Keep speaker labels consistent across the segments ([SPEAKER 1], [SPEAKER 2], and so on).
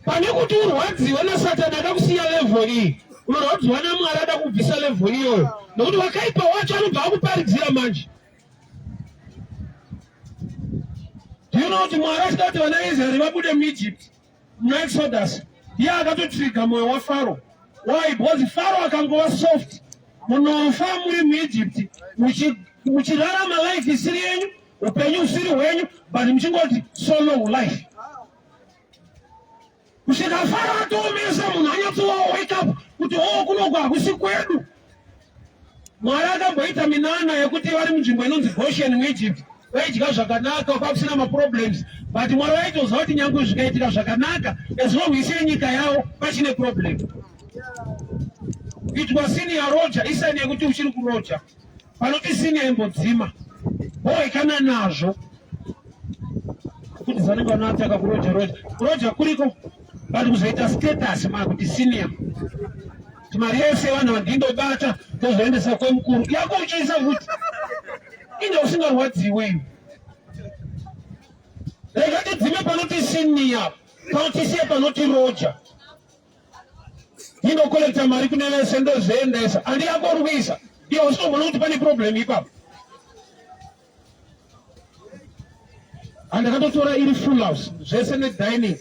[SPEAKER 1] Pane kuti urwadziwe naSatani akakusiya level iyi, unorwadziwa naMwari ada kubvisa level iyoyo, nokuti wakaipa wacho anobva akuparidzira manje. Do you know kuti Mwari achida kuti vana Israeri vabude muEgypt muna Exodus, ndiye akatotriga mwoyo waFaro. Why? Because Faro akangova soft, munofa muri muEgypt muchirarama life isiri yenyu, upenyu usiri hwenyu, but muchingoti so long life. Kusvika Faro atoomesa munhu anyatsowa wake up kuti oh kunoku hakusi kwedu. Mwari akamboita minana yekuti vari munzvimbo inonzi Goshen muEgypt vaidya zvakanaka kwakusina maproblems but Mwari vaitoziva kuti nyangwe zvikaitika zvakanaka as long isiri nyika yavo pachine problem. Kuitwa senior roja isani yekuti uchiri kuroja panoti senior imbodzima boekana nazvo kuti zanenge vanataka kuroja roja kuroja kuriko but kuzoita status makuti senior kuti mari yese vanhu vandindobata tozoendesa kwemukuru yako uchiisa futi inde usingarwadziwe iwe rega tidzime panoti senior panotisiye panoti roja ndinokolekta mari kune vese ndozoendesa handi yako uri kuisa iwe usitomboona kuti pane problem ipapo andakatotora iri full house zvese nedining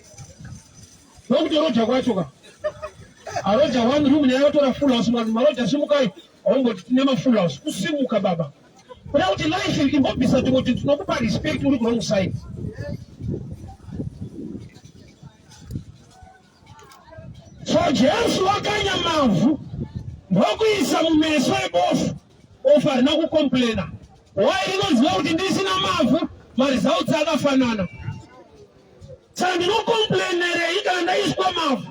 [SPEAKER 1] ndokutoroja kwacho ka aroja one room nyaya yotora full house mukati maroja simukai aumboti tine mafull house kusimuka baba kuda kuti life imbobvisa tingoti tinokupa respect uri kurong side So Jesu wakanya mavhu ndokuisa mumeso ebofu. Bofu harina kucomplaina. Why rinoziva kuti ndisina mavhu maresults akafanana. Saka ndinocomplainerei kana ndaiswa mavhu?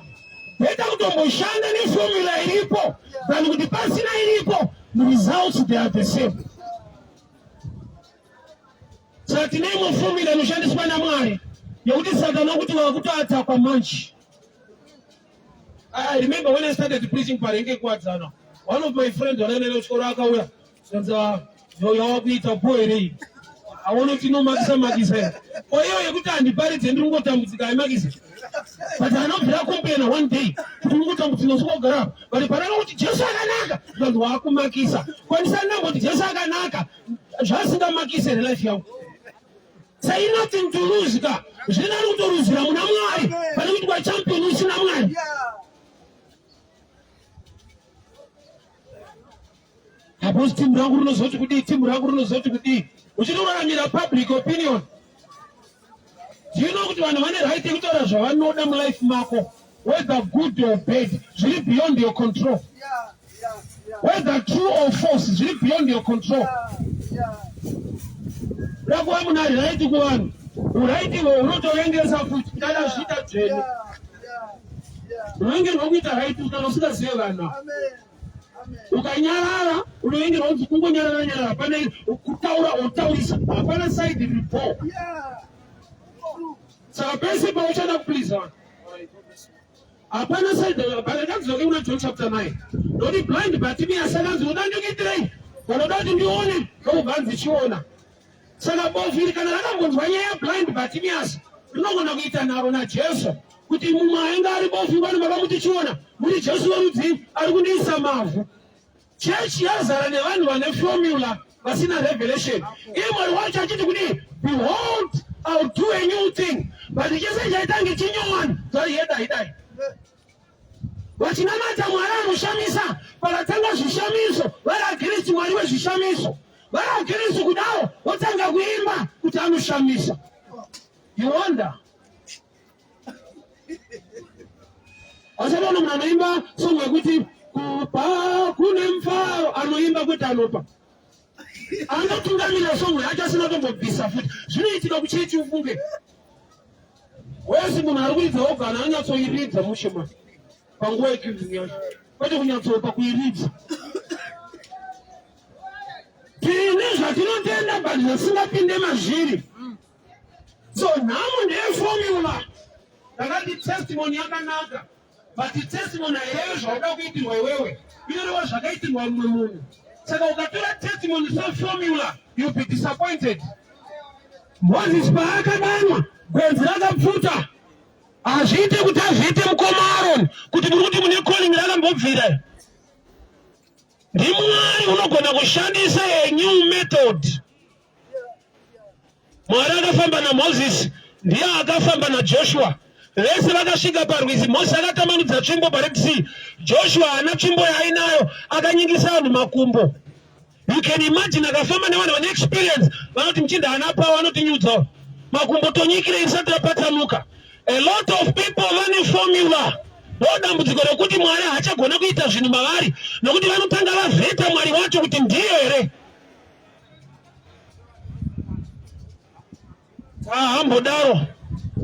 [SPEAKER 1] Beta kutomboshanda neformula iripo than kuti pasina iripo results they are the same. Saka tine imwe fomula inoshandiswa naMwari yekuti Satani okuti wakutoatakwa manje. I remember when I started preaching parenge kuwadzana, one of my friends wanaenda kuchikoro akauya zvanzi ah, yawakuita bho here iyi aona kuti inomakisa makisa here ko iyo yekuti handiparidze ndiri kungotambudzika haimakise but anobvira complaina one day kuti uri kungotambudzika usingogara apa but panana kuti Jesu akanaka zvanzi waakumakisa kwanisa ndamboti Jesu akanaka zvasingamakise here life yangu say nothing to lose ka zviri nani kutoruzira muna Mwari pane kuti kwachampion usina Mwari. Haposi timu rangu rinozoti kudii, timu rangu rinozoti kudii, uchitoraramira public opinion. Do you know kuti vanhu vane right yekutaura zvavanoda mulife mako whether good or bad zviri beyond your control whether true or false zviri beyond your control rakuva munhu ari right kuvanhu uright iwe unotovengesa futi kana zviita dzvene unovengerwa kuita right kana usingazive vanhu ukanyarara unovengerwa kunzi kungonyarara nyarara hapana kutaura otaurisa hapana side ripo saka pese pauchada kupliza vanhu hapana side but kuna John chapter 9 nokuti blind Bartimaeus akanzi unoda ndikuitirei vanoda kuti ndione ndokubva anzi chiona saka bofu iri kana rakambonzwa nyaya yablind Bartimaeus rinogona kuita nharo naJesu kuti mumwe ainge ari bofu ingwani makamuti chiona muri Jesu werudzii ari kundiisa mavhu Church yazara nevanhu vane formula vasina revelation. Iye Mwari wacho achiti kudii? Behold, I'll do a new thing. But chese chaitange chinyowani, zvaiyedai dai. Vachinamata Mwari anoshamisa, pakatanga zvishamiso, vari aGristi Mwari wezvishamiso. Vari aGristi kudaro, votanga kuimba kuti anoshamisa. You wonder. Asati munhu anoimba song yekuti kupa kune mfaro anoimba kwete anopa anotungamira song yacho asina kutombobvisa futi zvinoitika kuchechi ufunge wese munhu ari kuridza ogana anyatsoiridza mushe ma panguva yegiving yacho kwete kunyatsopa kuiridza tine zvatinotenda but zvasingapinde mazviri So nhamo ndeye formula. Ndakati testimony yakanaka but testimony hairevi zvauda kuitirwa iwewe, inoreva zvakaitirwa mumwe munhu. Saka ukatora testimony seformula you'll be disappointed. Moses paakadanwa gwenzi rakapfuta. Hazviite kuti azviite mukoma Aaron kuti muri kuti mune calling rakambobvira. NdiMwari unogona kushandisa a new method. Mwari akafamba naMoses ndiye akafamba naJoshua. Vese vakasvika parwizi, Moses akatambanudza tsvimbo paRed Sea. Joshua haana tsvimbo yaainayo, akanyingisa vanhu makumbo. You can imagine akafamba nevanhu vane experience vanoti muchinda haana power anotinyudza makumbo tonyikire isati yapatsanuka. A lot of people vane formula ndo dambudziko rekuti Mwari haachagona kuita zvinhu mavari nokuti vanotanga vavheta Mwari wacho kuti ndiye here. Haambodaro.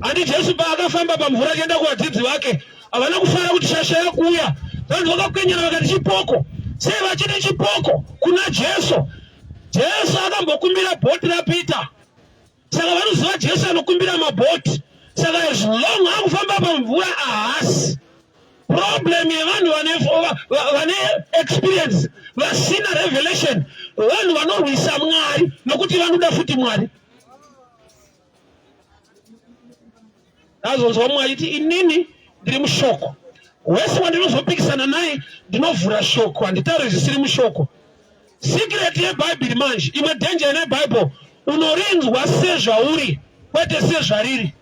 [SPEAKER 1] Handi Jesu paakafamba pamvura achienda kuvadzidzi vake, havana kufara kuti shasha yakuuya. Vanhu vakakwenyana vakati chipoko. Sei vachiti chipoko kuna Jesu? Jesu akambokumbira bhoti raPita. Saka vanoziva Jesu anokumbira mabhoti. Saka as long akufamba pamvura ahasi. Problem yevanhu vane experience vasina revelation, vanhu vanorwisa Mwari nokuti vanoda futi Mwari. Ndazonzwa Mwari iti inini ndiri mushoko, wese wandinozopikisana naye ndinovhura shoko, handitauri zvisiri mushoko. Secret yebhaibheri manje, imwe danger ine Bible, unorinzwa sezvauri kwete sezvariri.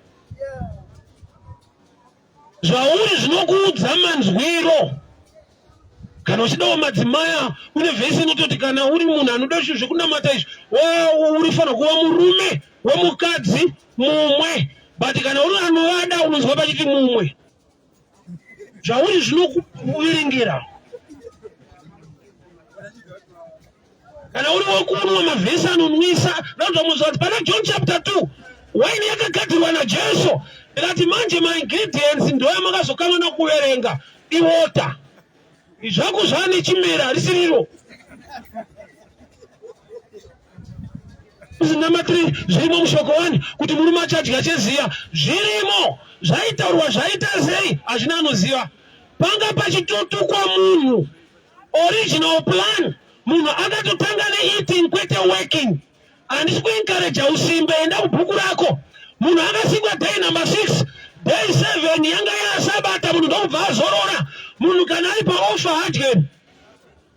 [SPEAKER 1] Zvauri zvinokuudza manzwiro. Kana uchidawo madzimaya, une vhesi inototi kana uri munhu anoda zvinhu zvekunamata izvi, uri fanira kuva murume wemukadzi mumwe, but kana uri anovada unonzwa pachiti mumwe. Zvauri zvinokuverengera. Kana uri wokunwa mavhesi anonwisa, ndozvamuzwa kuti pana John chapter 2 waini yakagadzirwa naJesu. Ndikati manje maingredients ndoyamakazokanganwa kuverenga iwota. Zvako zvane chimera harisiriro. Number 3 zvirimo mushoko wani kuti murume achadya cheziya zvirimo zvaitaurwa zvaita sei hazvina anoziva panga pachitotukwa munhu Original plan munhu akatotanga neeating kwete working. Handisi kuencourage usimbe, enda kubhuku rako. Munhu akasikwa day number 6, day 7 yanga yaasabata munhu ndokubva azorora. Munhu kana ari paofa hadye.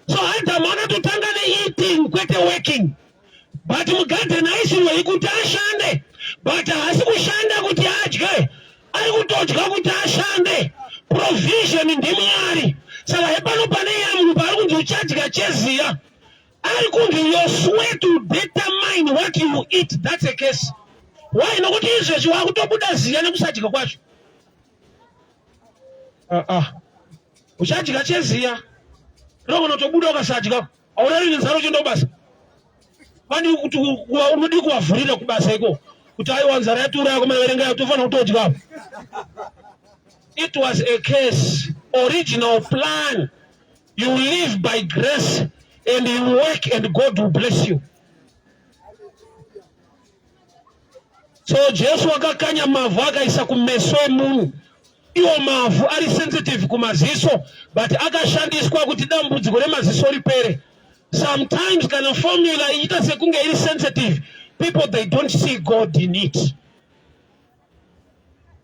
[SPEAKER 1] So Adam akatotanga neeating kwete working. But mugarden aisirwei kuti ashande, but haasi kushanda kuti adye, ari kutodya kuti ashande. Provision ndiMwari. Saka hepano pane iye munhu paari kunzi uchadya cheziya, ari kunzi your sweat will determine what you eat. That's a case. Why? Nokuti izvezvi wakutobuda ziya nekusadya kwacho. Uh -uh. Uchadya cheziya rinogona kutobuda ukasadya. Haurari nenzara uchienda kubasa. Vani kuti unodii kuvavhurira kubasa iko kuti aiwa nzara yatiuraya kumaverenga tofanira kutodya. It was a case, original plan. You live by grace and you work and God will bless you. So Jesu akakanya mavhu akaisa kumeso emunhu. Iwo mavhu ari sensitive kumaziso but akashandiswa kuti dambudziko remaziso ripere. Sometimes kana formula ichiita sekunge iri sensitive, people they don't see God in it.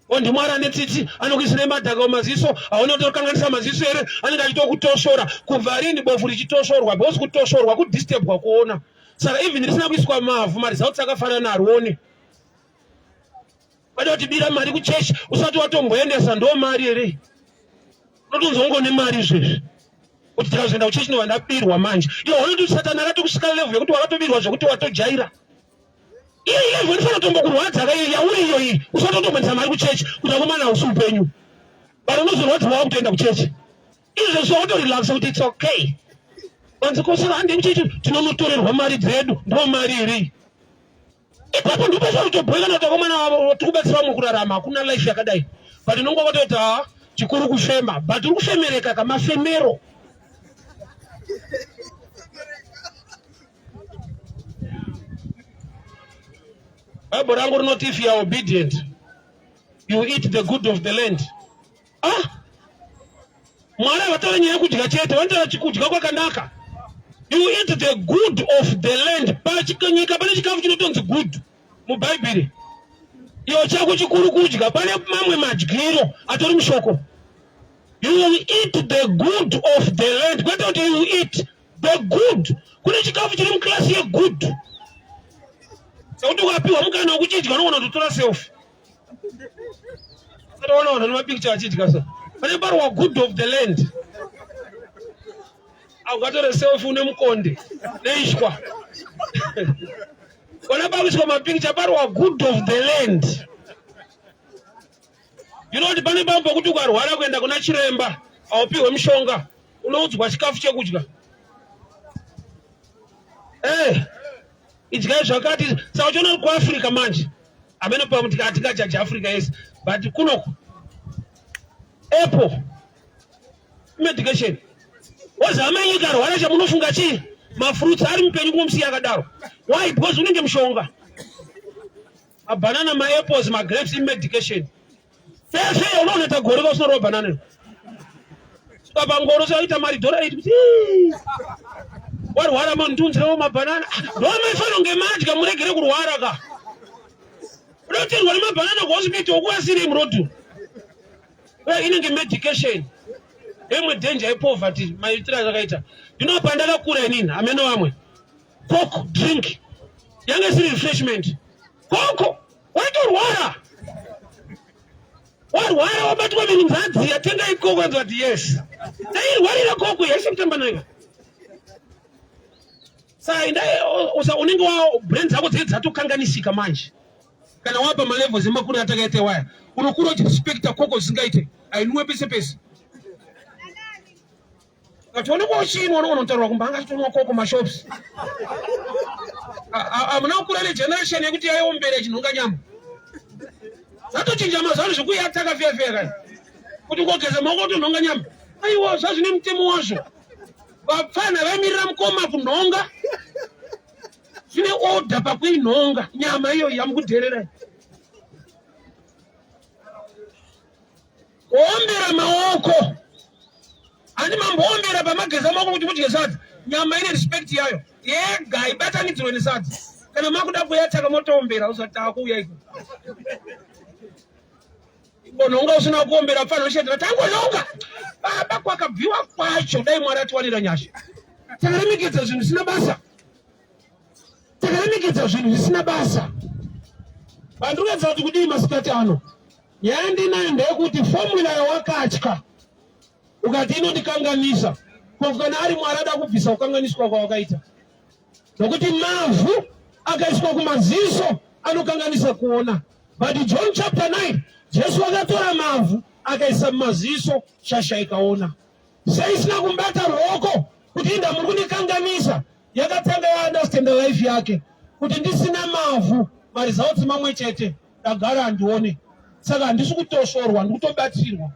[SPEAKER 1] OndiMwari ane tsitsi anokuisira madhaka mumaziso, hauna kutokanganisa maziso here, anenge achitokutoshora. Kubva rini bofu richitoshorwa? Because kutoshorwa kudisturbwa kuona. Saka even risina kuiswa mavhu, maresults akafanana harione. Vada kuti bira mari kuchechi usati watomboendesa ndo mari here? Unotonzwa ungone mari izvezvi kuti tikazoenda kuchechi ndobva ndabirwa manje. Iwe unoti satani akatokusvika level yekuti wakatobirwa zvekuti watojaira. Iyo level inofanira kutombokurwadza ka iyo yauri iyo iyi usati watomboendesa mari kuchechi kuti akomana hausi upenyu. But unozorwadziwa wakutoenda kuchechi. Izvezvi wakutorelaxa kuti it's okay. Vanzi kosaka handei kuchechi tinonotorerwa mari dzedu ndo mari here? Ipapo ndipo paunotobhoikana kuti vakomana vavo tiri kubatsira vamwe kurarama, hakuna life yakadai. But unonga watoti ha chikuru kufema, but uri kufemereka kamafemero. Bible rangu rinoti if you are obedient you eat the good of the land. Ah! Mwari havataura nyaya yekudya chete, vanotaura kudya kwakanaka. You eat the good of the land. Panyika pane chikafu chinotonzi good muBhaibheri. Iyo chako chikuru kudya, pane mamwe madyiro atori mushoko. You will eat the good of the land, kwete kuti you eat the good. Kune chikafu chiri muklasi yegood sekuti ukapiwa mukana wekuchidya unogona kutotora selfie. Sataona vanhu nemapicture achidya so pane parwa good of the land, ungatore selfie une mukonde neishwa. Ona pakuiswa mapicture parwa good of the land. You know kuti pane pamwe pokuti ukarwara kuenda kuna chiremba haupihwe mushonga, unoudzwa chikafu chekudya. Eh, idyai zvakati. Saka uchiona kuAfrica manje, hameno pamwe hatingajaji Africa yese, but kunoku apple medication wazi hama yenyu ikarwara chamunofunga chii? Mafruits. Ari mupenyu kungomusiya akadaro. Why? Because unenge mushonga. Mabanana, maapples, magrapes imedication. Fefe unooneta gore kausinorova banana svika pangoro saita mari dhora 8 kuti warwara mandiunzirewo mabhanana. Ndomaifanira kunge madya muregere kurwara ka. Unotenderwa nemabhanana kuhospital ukuasirei murodhu inenge medication. Imwe danger yepoverty maitiro azvakaita ndino pandakakura inini, hameno vamwe, Coke drink yange isiri refreshment. Coke waitorwara, warwara wabatwa minzadzi yatenga ikoko anzwa kuti yes ndairwarira Coke yaise kutamba nayo. Saka inda unenge wa brain dzako dzinenge dzatokanganisika manje. Kana wapa malevels emakuru atakaita waya, unokura uchirespecta Coke zvisingaite, ainwiwe pese pese. Kationa kwa uchinwa unoona kutaurwa kumba anga achitonwa Coke mashops. Hamuna kukura negeneration yekuti yaiombera ichinhonga nyama. Zvatochinja mazuva ano zvekuyataka feya feya kani. Kuti ungogeza maoko utonhonga nyama. Aiwa, zvazvine mutemo wazvo. Vapfana vaimirira mukoma kunhonga. Zvine order pakuinhonga nyama iyo yamukudherera. Kuombera maoko. Handi mamboombera pamageza maoko kuti mudye sadza. Nyama ine respect yayo. Yega ibatanidzirwe nesadza. Kana makuda kuyataka motoombera usati takuuya iko. Ngonhonga usina kuombera pfana ushetera tangonhonga. Baba kwakabviwa kwacho dai Mwari atiwanira nyasha. Takaremekedza zvinhu zvisina basa. Takaremekedza zvinhu zvisina basa. Bandikuedza kuti kudii masikati ano? Nyaya ndinayo ndeyekuti formula yawakatya ukati inondikanganisa, ko kana ari Mwari ada kubvisa kukanganiswa kwawakaita? Nokuti mavhu akaiswa kumaziso anokanganisa kuona. But John chapter 9, Jesu akatora mavhu akaisa mumaziso, shasha ikaona. Sei isina kumubata ruoko kuti inda muri kundikanganisa? Yakatanga yaunderstanda life yake kuti ndisina mavhu maresults mamwe chete, ndagara handione, saka handisi kutosvorwa, ndikutobatsirwa.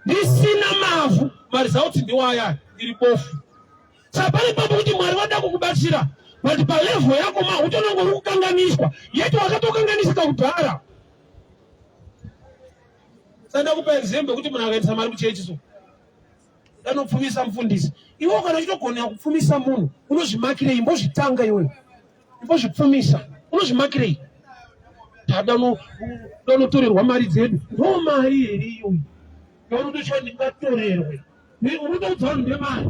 [SPEAKER 1] Ndisina mavhu maresults ndiwaya, ndiri bofu. Saka pane papo kuti Mwari vada kukubatsira, but palevel yako ma utononge uri kukanganiswa yeti wakatokanganisika kudhara. Saka ndakupa example yekuti munhu akaendesa mari kuchechi so anopfumisa mufundisi. Iwe kana uchitogonera kupfumisa munhu unozvimakirei? Imbozvitanga iwewe, imbozvipfumisa. Unozvimakirei? Tada unotorerwa mari dzedu. Ndo mari here iyoyi yaunotochiva ndingatorerwe? Unotoudza vanhu ndemari.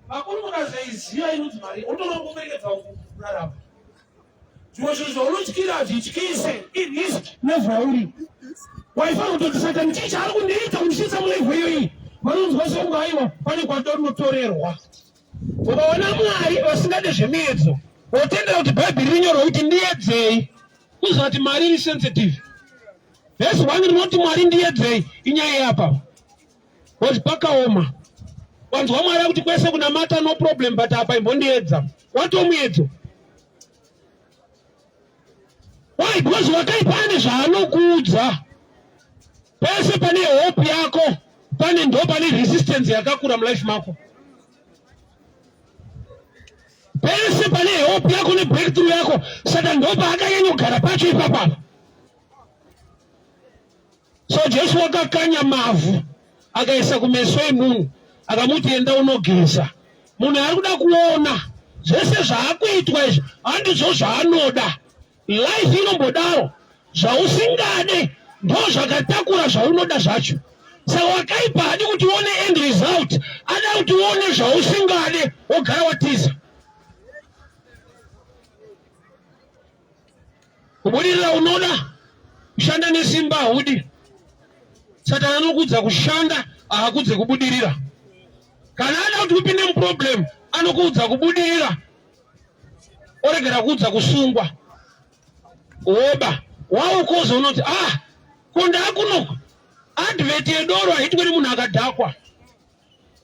[SPEAKER 1] Vakuru mukazoiziva inonzi mari, unotoona kurarama. Zvimwe zvinhu zvaunotyira hazvityise, irisk nezvauri. Waifanira kutoti Satani chii chaari kundiita kundisvitsa mulevel iyoyi? Vanonzwa sekunge aiwa pane kwatonotorerwa. Ukaona Mwari vasingade zvemiedzo, wotendera kuti Bhaibheri rinyorwe kuti ndiedzei, kuziva kuti mari iri sensitive. Vhesi 1 rinoti Mwari ndiedzei, inyaya yeapa. Because pakaoma. Wanzwa Mwari akuti kwese kunamata no problem, but apa imbondiedza. Watomuedzo. Why? Because wakaipa ane zvaanokuudza. Pese pane hope yako, pane ndo pane resistance yakakura mulife mako. Pese pane hope yako nebreakthrough yako, saka ndo paakanyanyogara pacho ipapapa. So Jesu wakakanya mavhu akaisa kumeso emunhu, akamuti enda unogeza. Munhu ari kuda kuona zvese zvaakuitwa izvi handizvo zvaanoda. Life inombodaro, zvausingade ndo zvakatakura zvaunoda zvacho. Saka wakaipa hadi kuti uone end result, ada kuti uone zvausingade wogara watiza. Kubudirira unoda kushanda nesimba haudi. Satani anokuudza kushanda haakudze kubudirira. Kana ada kuti upinde muproblem anokuudza kubudirira oregera kuudza kusungwa woba waukoza unoti ah ko ndakunoku advert yedoro haitwe nemunhu akadhakwa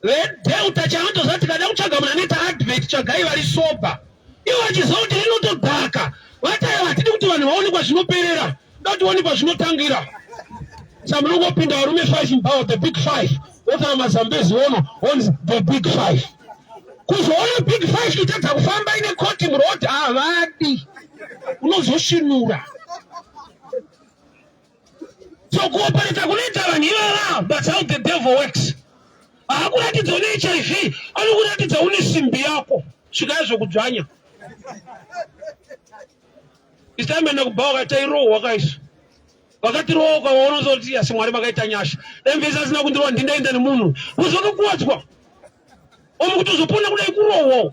[SPEAKER 1] vedelta chaanotoziva tikada kutsvaga munhu anoita advert tsvagai vari soba ivo vachiziva kuti rinotodhaka vataya hatidi kuti vanhu vaone kwazvinoperera da tione kwazvinotangira sa munongopinda varume five mbawa the big five wotaura mazambezi ono onzi the big five kuzoona big five itadza kufamba ine koti muroad havadi unozosvinura So kuopereta kunoita vanhu ivava, that's how the devil works. Haakuratidza une HIV, anokuratidza une simbi yako. Svika yazvokudzvanya. Isitaimenda kubhawa katairohwa kaisa. Vakatirohwa ukaona uzoti asi Mwari vakaita nyasha. Dai mvese asina kundirohwa ndindaenda nemunhu. Kuzokekuwadzwa. Omu kutozopona kudai kurohwa.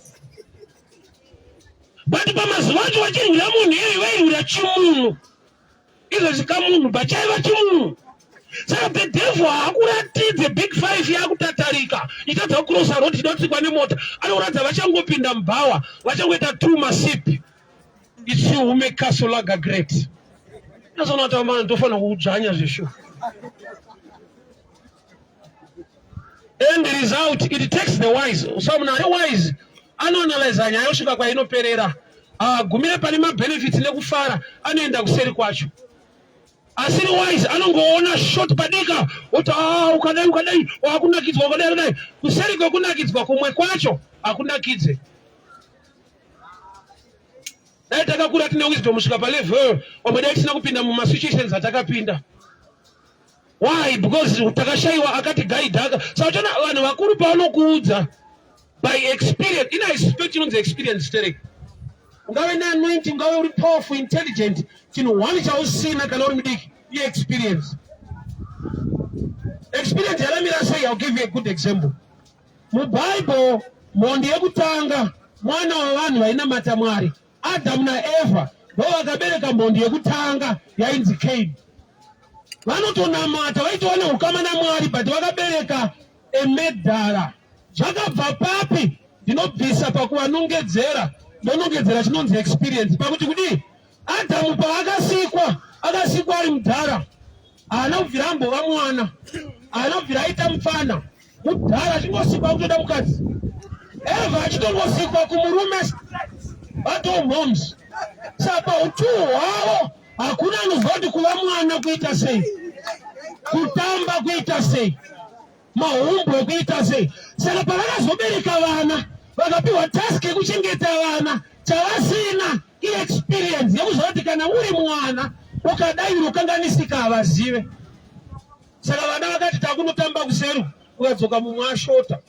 [SPEAKER 1] But pamazuva acho vachirwira munhu iyeyu vairwira chimunhu. Izvozvi kamunhu but chaiva chimunhu. Saka the devil haakuratidze big five yakutatarika itadza kucrossa road inotsikwa nemota. Anokuratidza vachangopinda mubhawa vachangoita two masipi. It's you who make Castle Lager great. Ndazoona kuti amana ndofanira kudzvanya zveshuwa. End result it takes the wise. So munhu ari wise anoanalyza nyaya yosvika kwainoperera. Agumire pane mabenefits nekufara anoenda kuseri kwacho. Asiri wise anongoona short padika oti ah ukadai ukadai wakunakidzwa ukadai ukadai. Kuseri kwekunakidzwa kumwe kwacho hakunakidze. Dai takakura tine wisdom kusvika palevel wamwe dai tisina kupinda mumasituations atakapinda. Why? Because takashaiwa akati guide aka. Saka uchaona vanhu vakuru pavanokuudza by experience, ina expect inonzi experience sterek. Ungave neanointing, ungave uri powerful, intelligent, chinhu one chausina kana uri mudiki iexperience. Experience yaramira sei? I'll give you a good example. MuBible, mhondi yekutanga mwana wavanhu vainamata Mwari Adamu naEvha ndo vakabereka mhondi yekutanga yainzi Cain. Vanotonamata vaitova neukama naMwari but vakabereka emedhara. Zvakabva papi? Ndinobvisa pakuvanongedzera, ndonongedzera chinonzi experience pakuti kudii? Adamu paakasikwa akasikwa ari mudhara, haana kubvira ambova mwana, haana kubvira aita mupfana. Mudhara achingosikwa kutoda mukadzi. Eva achitongosikwa kumurume vato moms. Saka pautuu hwavo hakuna anoziva kuti kuva mwana kuita sei, kutamba kuita sei, mahumbwe kuita sei. Saka pavakazobereka vana vakapiwa task yekuchengeta vana, chavasina iexperience yekuziva kuti kana uri mwana ukadai unokanganisika havazive. Saka vana vakati takunotamba kuseru, ukadzoka mumwe ashota.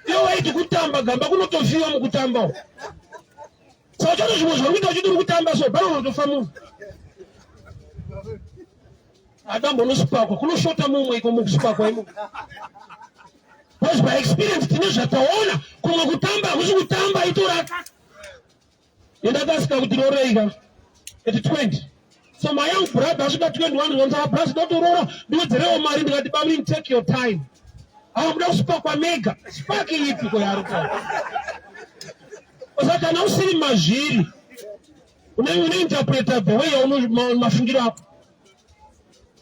[SPEAKER 1] Ivo vaiti kutamba gamba kunotofiwa mukutamba uko. Saka uchato zvimwe zvauri kuita uchiti uri kutamba so pano unotofa munhu. Adambo unosipakwa kunoshota mumwe iko mukusipakwa imo. Because by experience tine zvataona kumwe kutamba hakusi kutamba itora Ndakasika kuti roorei ka at 20. So my young brother asvika 21 zvanzi ah brother ndotorora ndiwedzerewo mari ndikati bamunini take your time. Ah muda kusipakwa mega. Spark ipi ko yaari kutaura. Saka kana usiri mazviri une une interpreter the way yauno mafungiro ako.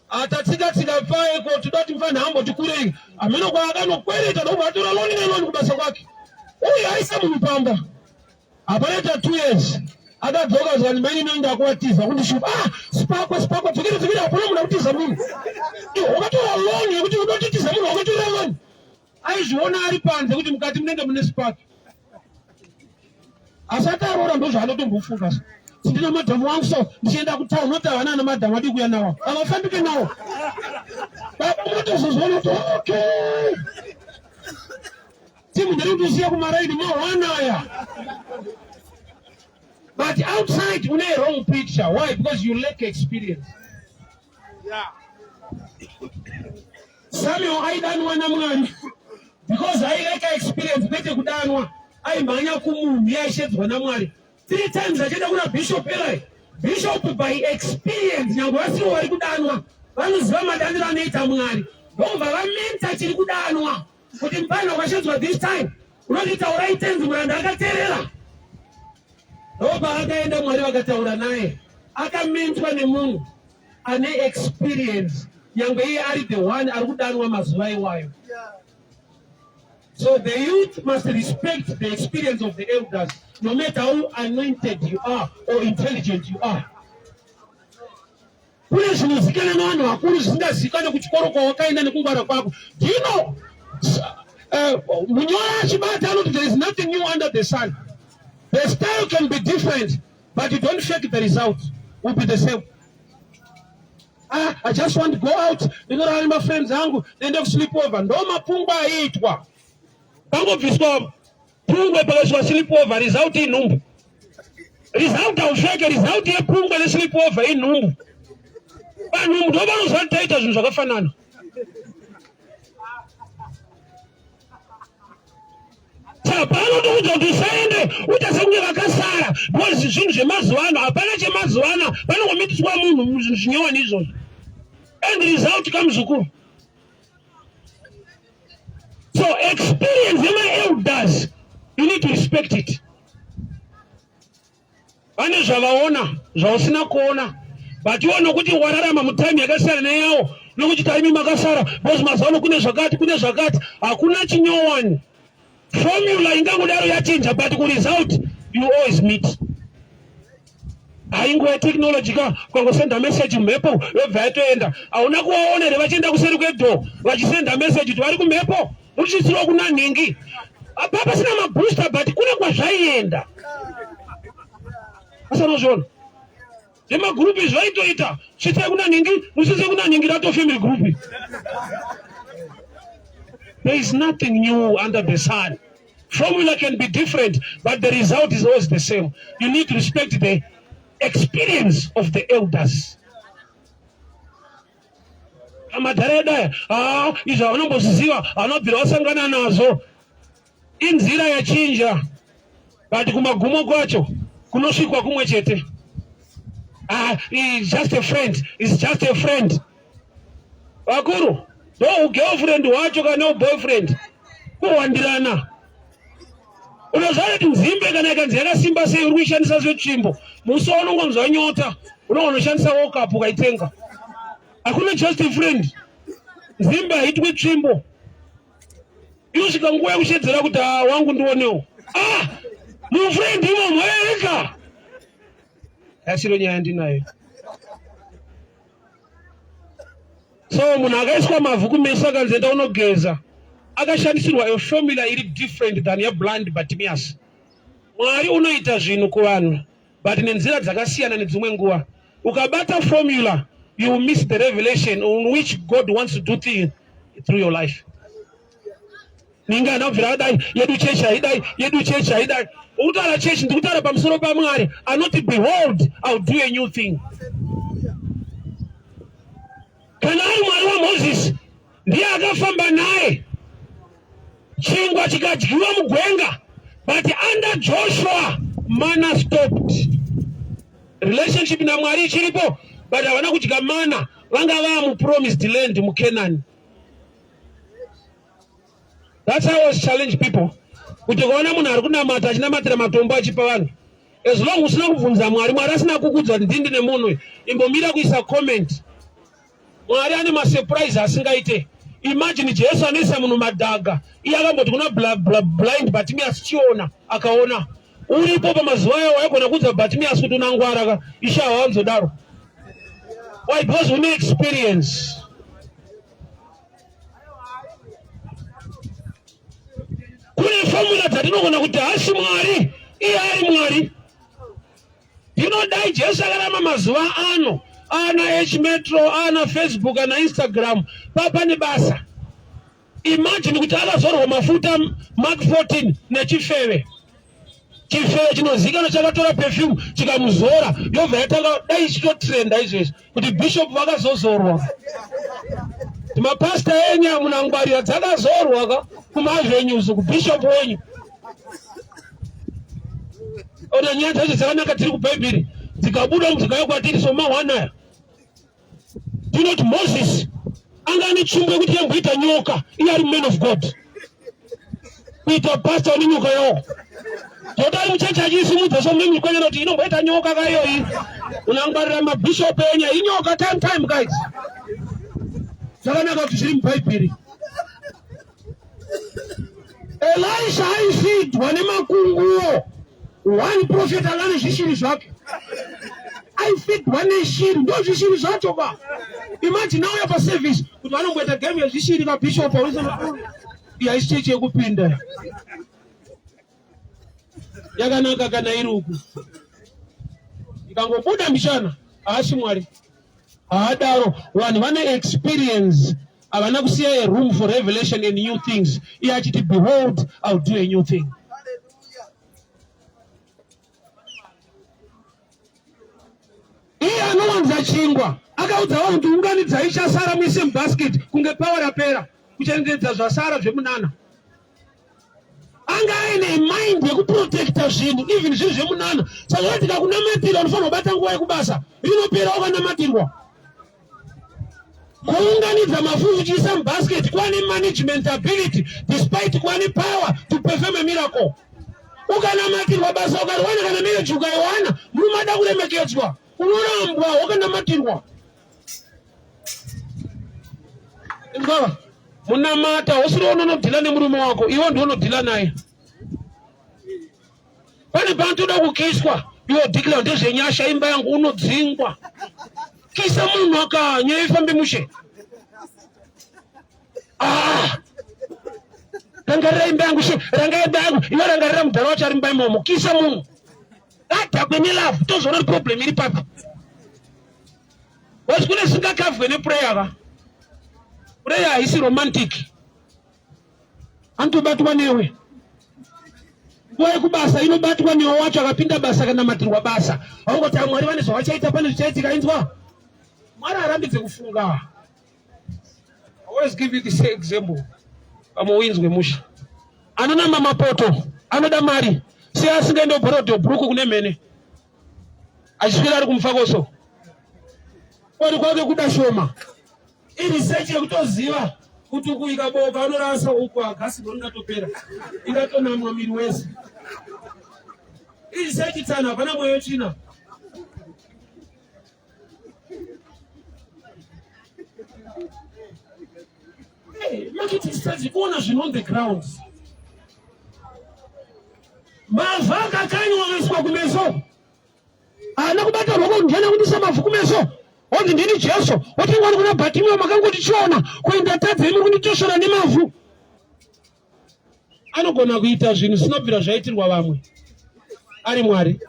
[SPEAKER 1] Atatsika tsika paye ko toda kuti mfana amboti kurei. Ameno kwaakanokwereta ndobva atora loni neloni kubasa kwake. Uyu aisa munhu pamba. Hapana 2 years akadzoka zvanzi mai nini ndakuvatiza kundishupa ah sipakwa sipakwa dzokera dzokera hapana munhu akutiza munhu wakatora loan yekuti unotitiza munhu wakatora loan aizviona ari panze kuti mukati munenge mune spark asati aroora ndozvaanotombofunga so ndina madhamu wangu so ndichienda kutown not havana ana madhamu adii kuuya nawo havafambike nawo baba munotozozviona kuti okay Timu ndiri kusiya kumaraini mahwana aya. But outside une wrong picture. Why? Because you lack experience.
[SPEAKER 2] Yeah.
[SPEAKER 1] Samuel aidanwa naMwari because aileka experience kwete kudanwa. Aimhanya kumunhu yaishedzwa naMwari. Three times achienda kuna Bishop Eli. Bishop by experience nyangwe vasiriwo vari kudanwa vanoziva madaniro anoita Mwari. Ndobva vamenta chiri kudanwa kuti mupano wakashedzwa this time unoti taurai tenzi muranda akaterera. Ndopaakaenda Mwari vakataura naye akamentwa nemunhu ane experience nyangwe iye ari the one ari kudanwa mazuva iwayo. So the youth must respect the experience of the elders no matter how anointed you are or intelligent you are. Kune zvinozikanwa nevanhu vakuru zvisingazikanwe kuchikoro kwawakaenda nekungwara kwako. Do you know? Munyora achibata anoti there is nothing new under the sun. The style can be different, but you don't fake the result. Will be the same. Ah, I just want to go out. Ndinorara nemafriends angu, ndiende kusleep over. Ndo mapungwa aiitwa. Pangobviswa pungwe pakaiswa sleep over, result inhumbu. Result haufeke, result yepungwe nesleep over inhumbu. Vanhu ndo vanoziva kuti taita zvinhu zvakafanana. Saka panotokuudza kuti usaende uite sekunge vakasara because zvinhu zvemazuva ano hapana chemazuva ano panongomitiswa munhu zvinhu zvinyowani izvozvo and result kamuzukuru. So experience yemaelders you need to respect it. Vane zvavaona zvausina kuona but iwo nokuti wararama mutime yakasiyana neyawo nokuti taimi makasara because mazuva ano kune zvakati kune zvakati hakuna chinyowani. Formula ingangodaro yachinja but kuresult you always meet. Hainguva yetechnology ka ukangosenda message mhepo yobva yatoenda. Hauna kuvaona here vachienda kuseri kwedhoo vachisenda message kuti vari kumhepo muchisiriwo kuna nhingi. Apa pasina mabooster but kune kwazvaienda. Asanozviona. Zvemagroup izvi vaitoita svitsai kuna nhingi musvitse kuna nhingi rato family group. There is nothing new under the sun. Formula can be different, but the result is always the same. You need to respect the experience of the elders. Amadhara edu aya, ah, izvo havanombozviziva, vanobvira vasangana nazvo. Inzira yachinja, but kumagumo kwacho kunosvikwa kumwe chete. Ah, he's just a friend, he's just a friend. Vakuru, ndo girlfriend wacho kana boyfriend kuwandirana. Unoziva kuti nzimbe kana ikanzi yakasimba sei uri kuishandisa setsvimbo, musi waunongonzwa nyota unogonoshandisa wokapu ukaitenga. Hakuna just a friend. Nzimbe haitwi tsvimbo. Inosvika nguva yekushedzera kuti ah, wangu ndionewo. Ah, mufriend imomo ega. Yasiro nyaya ndinayo. So munhu akaiswa mavhu kumeso akanzi enda unogeza akashandisirwa a formula iri different than yeblind Bartimaeus. Mwari unoita zvinhu kuvanhu but nenzira dzakasiyana nedzimwe nguva. Ukabata formula you will miss the revelation on which God wants to do things through your life. Ninga anobvira adai yedu chechi haidai yedu chechi haidai. Ukutaura chechi ndikutaura pamusoro paMwari anoti behold I'll do a new thing. Kana ari Mwari waMoses ndiye akafamba naye chingwa chikadyiwa mugwenga but under Joshua mana stopped. Relationship naMwari ichiripo but havana kudya mana vanga vaa mupromised land muCanaan. That's how I was challenge people kuti ukaona munhu ari kunamata achinamatira matombo achipa vanhu as long usina kubvunza Mwari, Mwari asina kukudza kuti ndini ndine munhu, imbomira kuisa comment. Mwari ane masurprise asingaite. Imagine Jesu anoisa munhu madhaga, iye akamboti kuna blind Bartimaeus chiona, akaona. Uripo pamazuva ayo waigona kuudza Bartimaeus kuti unangwara ka, ishe hawanzodaro. Why? Because une experience. Kune formula dzatinogona kuti haasi Mwari, iye ari Mwari. Ndinodai Jesu akarama mazuva ano ana H Metro, ana Facebook, ana Instagram, papa nebasa. Imagine kuti akazorwa mafuta Mark 14 nechifeve. Chifeve chinozikanwa chakatora perfume chikamuzora, yobva yatanga dai ichitotrenda izvezvi kuti bishop vakazozorwa. Mapasta enyu amunangwarira dzakazorwa ka kumavenues kubishop wenyu. Ona nyaya dzacho dzakanaka tiri kubhaibheri dzikabuda dzikauya kwatiri somahwana aya. Tinoti Moses anga ane tsvimbo yekuti yamboita nyoka iye ari man of God kuita pastor ane nyoka yawo zvoti ari muchechi achiisimudza so mune mikwanyana kuti inomboita nyoka kaiyoyi unangwarira mabishop enya inyoka time time guys zvakanaka kuti zviri mubhaibheri Elisha aifidwa nemakunguo. One prophet anga ane zvishiri zvake. Aifidwa neshiri, ndo zvishiri zvacho ka. Imagine auya pa service kuti vanomboita game yezvishiri ka bishop iya haisi chechi yekupinda. Yakanaka kana iri uku. Ikangobuda mishana, haasi Mwari. Haadaro, vanhu vane experience havana kusiya a room for revelation and new things iye achiti behold ill do a new thing iye anowanza chingwa akaudza vanhu kuti unganidzai chasara muise mubasket kunge pawa rapera kuchengetedza zvasara zvemunana anga aine mind yekuprotecta zvinhu even zviri zvemunana saka zvati kakunamatira unofanira kubata nguva yekubasa rinopera wakanamatirwa kuunganidza mafufu uchiisa mubasket kuva nemanagement ability despite kuva nepower to perform a miracle ukanamatirwa basa ukariwana kana marriage ukaiwana murume ada kuremekedzwa unorambwa wakanamatirwa Inzwa munamata usiri unonodhila nemurume wako iwe ndiwe unodhila naye pane panotoda kukiswa iwe dhikila ndezvenyasha imba yangu unodzingwa kisa munhu aka nyaya ifambe mushe ah! rangarira imba yangu she rangarira imba yangu iwe rangarira mudhara wacho ari mumba imomo kisa munhu adhakwe nelove tozoona kuti problem iri papi Because kune zvisingakavwe neprayer ka. Prayer haisi romantic. Anotobatwa newe. Nguva yekubasa inobatwa newe wacho akapinda basa akanamatirwa basa. Haungoti ah, Mwari vane zvavachaita pane zvichaitika inzwa. Mwari harambidze kufunga. I always give you this example. Pamwe uinzwe musha. Anonama mapoto, anoda mari. Sei asingaende kuBorodho Brook kune mhene? achiswera ari kumufakoso kwani kwake kuda shoma iresearch yekutoziva kuti uku ikaboka anorasa uku agasi ringatopera ingatonamwa miri wese iresearch tsana hapana mweyo tsvina Marketing strategy kuona zvinhu on the ground. Mavhu akakanywa akaiswa kumeso. Haana kubata rwoko ndiana kundisa mavhu kumeso. Onzi ndini Jesu. Otengwa kuna Bartimeo makangoti chiona kuenda tadza imi kunditoshora nemavhu. Anogona kuita zvinhu zvisinobvira zvaitirwa vamwe. Ari Mwari.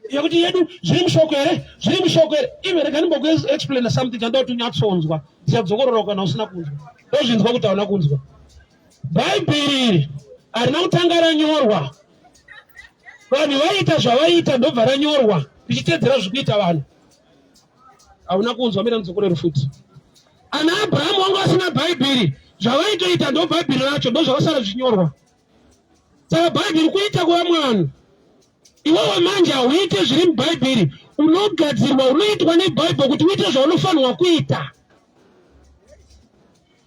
[SPEAKER 1] Yekuti yedu zviri mushoko here? Zviri mushoko here? Iwe rega ndimbokuexplaina something chandoda kuti unyatsonzwa. Ndichadzokorora kana usina kunzwa. Ndozvinzwa kuti hauna kunzwa. Bhaibheri iri harina kutanga ranyorwa. Vanhu vaiita zvavaiita ndobva ranyorwa richitedzera zviri kuita vanhu. Hauna kunzwa mira ndidzokorere futi. Ana Abrahamu wanga vasina Bhaibheri, zvavaitoita ndo Bhaibheri racho ndozvakasara zvichinyorwa. Saka Bhaibheri kuita kuva mwana. Iwewe manje hauite zviri muBhaibheri, unogadzirwa, unoitwa neBhaibheri kuti uite zvaunofanirwa kuita.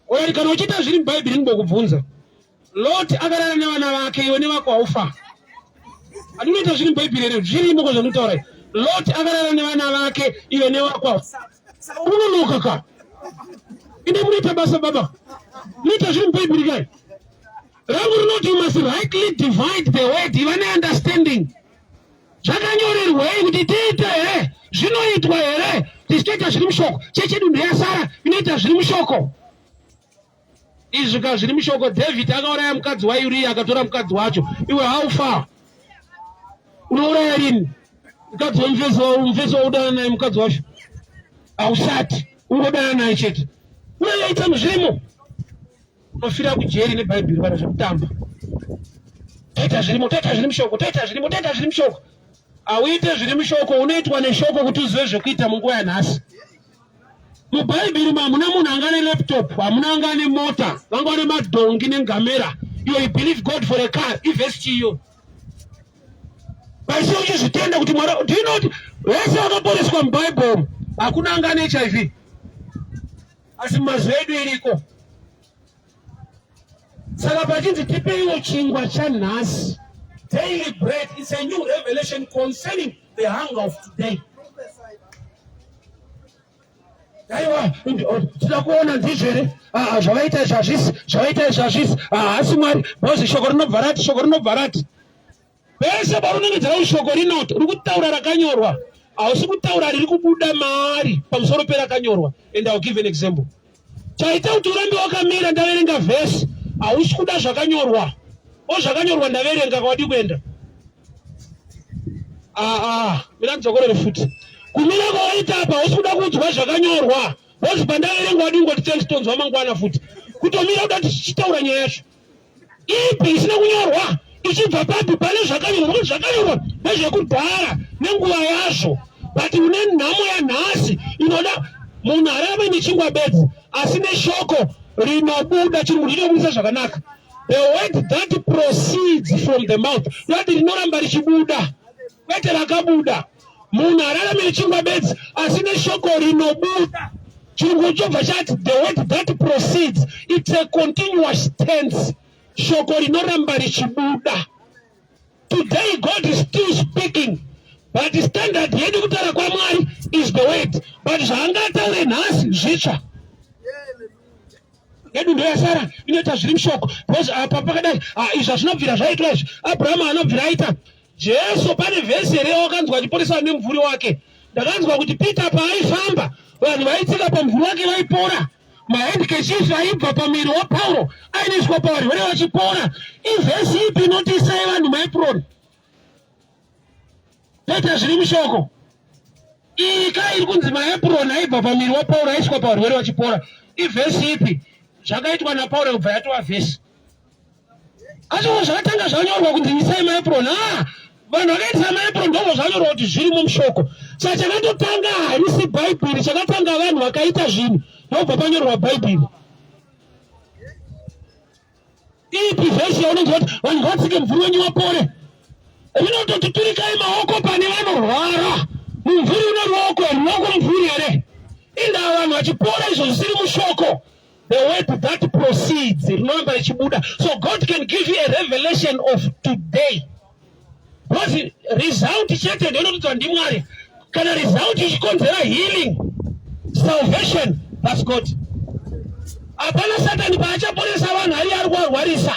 [SPEAKER 1] Oyari kana uchiita zviri muBhaibheri ndingokubvunza. Lot akarara nevana vake iwe nevako haufa. Andinoita zviri muBhaibheri here? Zvirimo ko zvandinotaura. Lot akarara nevana vake iwe nevako haufa. Unononoka ka. Inde munoita basa baba. Munoita zviri muBhaibheri kai. Rangu rinoti you must rightly divide the word. Iva neunderstanding. Zvakanyorerwei kuti tiite here? Zvinoitwa here? Tichitoita zviri mushoko. Chechi yedu ndeyasara inoita zviri mushoko. Izvi ka zviri mushoko. David akauraya mukadzi waUriya akatora mukadzi wacho. Iwe how far? Unouraya rini? Mukadzi wemufesi wamufesi waudana naye mukadzi wacho. Hausati. Ungodana naye chete. Unoita zvimo. Unofira kujeri nebhaibheri kana zvekutamba. Toita zvirimo, toita zviri mushoko, toita zvirimo, toita zviri mushoko. Hauite zviri mushoko, unoitwa neshoko kuti uzive zvekuita munguva yanhasi. Mubhaibheri hamuna munhu anga nelaptop, hamuna anga ane mota, vanga vane madhongi nengamera. Iwe you believe God for a car, ivhesi chiyo. Paisi uchizvitenda kuti Mwari, do you know kuti vese vakaporeswa muBhaibheri hakuna anga ane HIV. Asi mumazuva edu iriko. Saka pachinzi tipeiwo chingwa chanhasi, daily bread is a new revelation concerning the hunger of today. Aiwa, tinoda kuona ndizvo here? Ah, zvavaita izvi hazvisi, zvavaita izvi hazvisi. Haasi Mwari, because shoko rinobva rati, shoko rinobva rati. Pese paunongedzera kuti shoko rinoti, uri kutaura rakanyorwa, hausi kutaura riri kubuda maari pamusoro perakanyorwa. And I'll give an example. Chaita kuti urambe wakamira ndaverenga vhesi, hausi kuda zvakanyorwa. O zvakanyorwa ndaverenga kwadi kuenda. Ah ah, mira ndidzokorere futi. Kumira kwawaita apa hausi kuda kunzwa zvakanyorwa. Bozi pandaverenga wadi kungoti thanks tonzwa mangwana futi. Kutomira kuda kuti tichitaura nyaya yacho. Ipi isina kunyorwa ichibva papi pane zvakanyorwa nokuti zvakanyorwa ndezvekudhara nenguva yazvo but une nhamo yanhasi inoda munhu ararame nechingwa bedzi asi neshoko rinobuda chirungu chinobudisa zvakanaka the word that proceeds from the mouth not rinoramba richibuda kwete rakabuda munhu ararame nechingwa bedzi asi neshoko rinobuda chirungu chobva chati the word that proceeds it's a continuous tense shoko rinoramba richibuda today god is still speaking but standard yedu kutaura kwamwari is the word but zvaangataure nhasi zvitsva yedu ndoyasara inoita zviri mushoko because apa pakadai ah, izvi hazvinobvira zvaitwa izvi abrahamu anobvira aita Jesu pane vhesi here yawakanzwa achiporesa nemumvuri wake? Ndakanzwa kuti Peter paaifamba vanhu vaitsika pamumvuri wake vaipora. Mahandkerchief aibva pamuviri waPauro ainoiswa pavarwere vachipora. Ivhesi ipi inoti isai vanhu maepron? Toita zviri mushoko. Iyi ka iri kunzi maepron aibva pamuviri waPauro aiswa pavarwere vachipora. Ivhesi ipi? Zvakaitwa naPauro kubva yatova vhesi. Asi zvakatanga zvanyorwa kunzi isai maepron. Ah, vanhu vakaitisa maepron ndobva zvanyorwa kuti zvirimo mushoko. Saka chakatotanga harisi Bhaibheri, chakatanga vanhu vakaita zvinhu ndobva panyorwa Bhaibheri. Ipi vhesi yaunonzwa kuti vanhu ngavatsike mvuri wenyu vapore? Rinototi turikai maoko pane vanorwara. Mumvuri une ruoko, ruoko mumvuri here? Indaa vanhu vachipora izvo zvisiri mushoko. The word that proceeds rinoramba richibuda. So God can give you a revelation of today. Because result chete ndiyo inotodzwa ndiMwari. Kana result ichikonzera healing, salvation, that's God. Hapana Satani paachaporesa vanhu ari ari kuvarwarisa.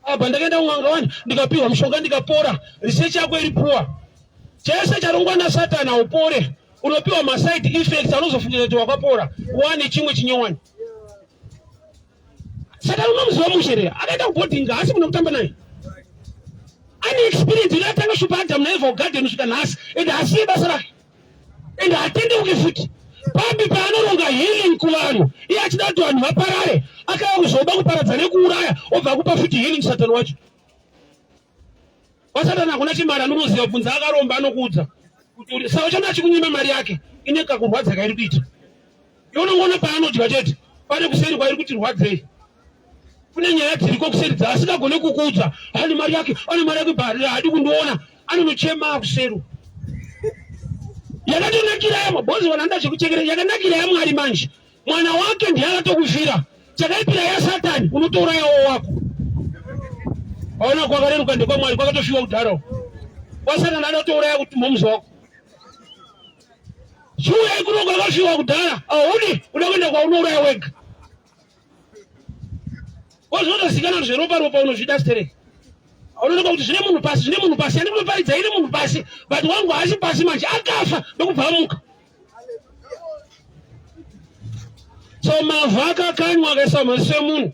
[SPEAKER 1] Apa ndakaenda kun'anga wani ndikapiwa mushonga ndikapora. Research yako iri poor. Chese charongwa naSatan haupore. Unopiwa maside effects anozofungira kuti wakapora. Wani chimwe chinyowani. Satan unomuziva mushe here? Akaenda kuboarding haasi munhu wekutamba naye. Ane experience inatanga shupa Adam naEva kugarden kusvika nhasi and hasiye basa rake. and hatendeuki futi papi paanoronga healing kuvanhu iye achida kuti vanhu vaparare akauya kuzoba kuparadza nekuuraya obva akupa futi healing satani wacho wasatani hakuna chimari anonoziva bvunza akaromba anokuudza kuti saka uchana achikunyima mari yake ine kakurwadza kairi kuita iwe unongoona paanodya chete pane kuseri kwairi kuti rwadzei kune nyaya dziriko kuseri dzaasingagone kukuudza ane mari yake ane mari yake bhari haadi kundiona anonochema akuseru yakatonakira yamwa bhozi vanhu zvekuchekera yakanakira yamwari manje mwana wake ndiye akatokufira chakaipira yasatani unotourayawo wako aona kwakareruka ndekwamwari kwakatofiwa kudhara kwasatani anotouraya kuti momzi wako chiuyai kuno kwakafiwa kudhara audi uda kuenda kwaunouraya wega Wazvinotozikanwa zveropa ropa unozvida stereki. Unoonekwa kuti zvine munhu pasi, zvine munhu pasi, ani kunoparidza ine munhu pasi, but wangu haasi pasi manje, akafa ndokubva amuka. So mavhu akakanywa akaiswa maziso emunhu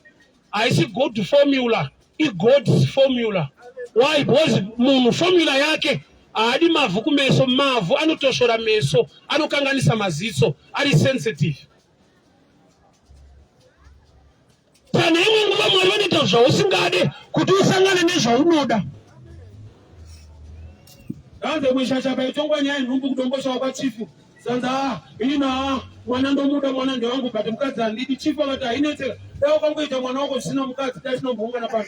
[SPEAKER 1] haisi good formula, iGod's formula. Why? Because munhu formula yake haadi mavhu kumeso, mavhu anotoshora meso, anokanganisa maziso, ari sensitive. Pane imwe nguva Mwari vanoita zvausingade kuti usangane nezvaunoda. Hanze kuishasha paitongwa nyaya nhumbu kudomboshawa kwachifu. Sanza ah, ini na mwana ndomuda mwana ndewangu but mukadzi handidi. Chifu akati hainetseka. Dai ukangoita mwana wako zvisina mukadzi dai tinomboungana pano.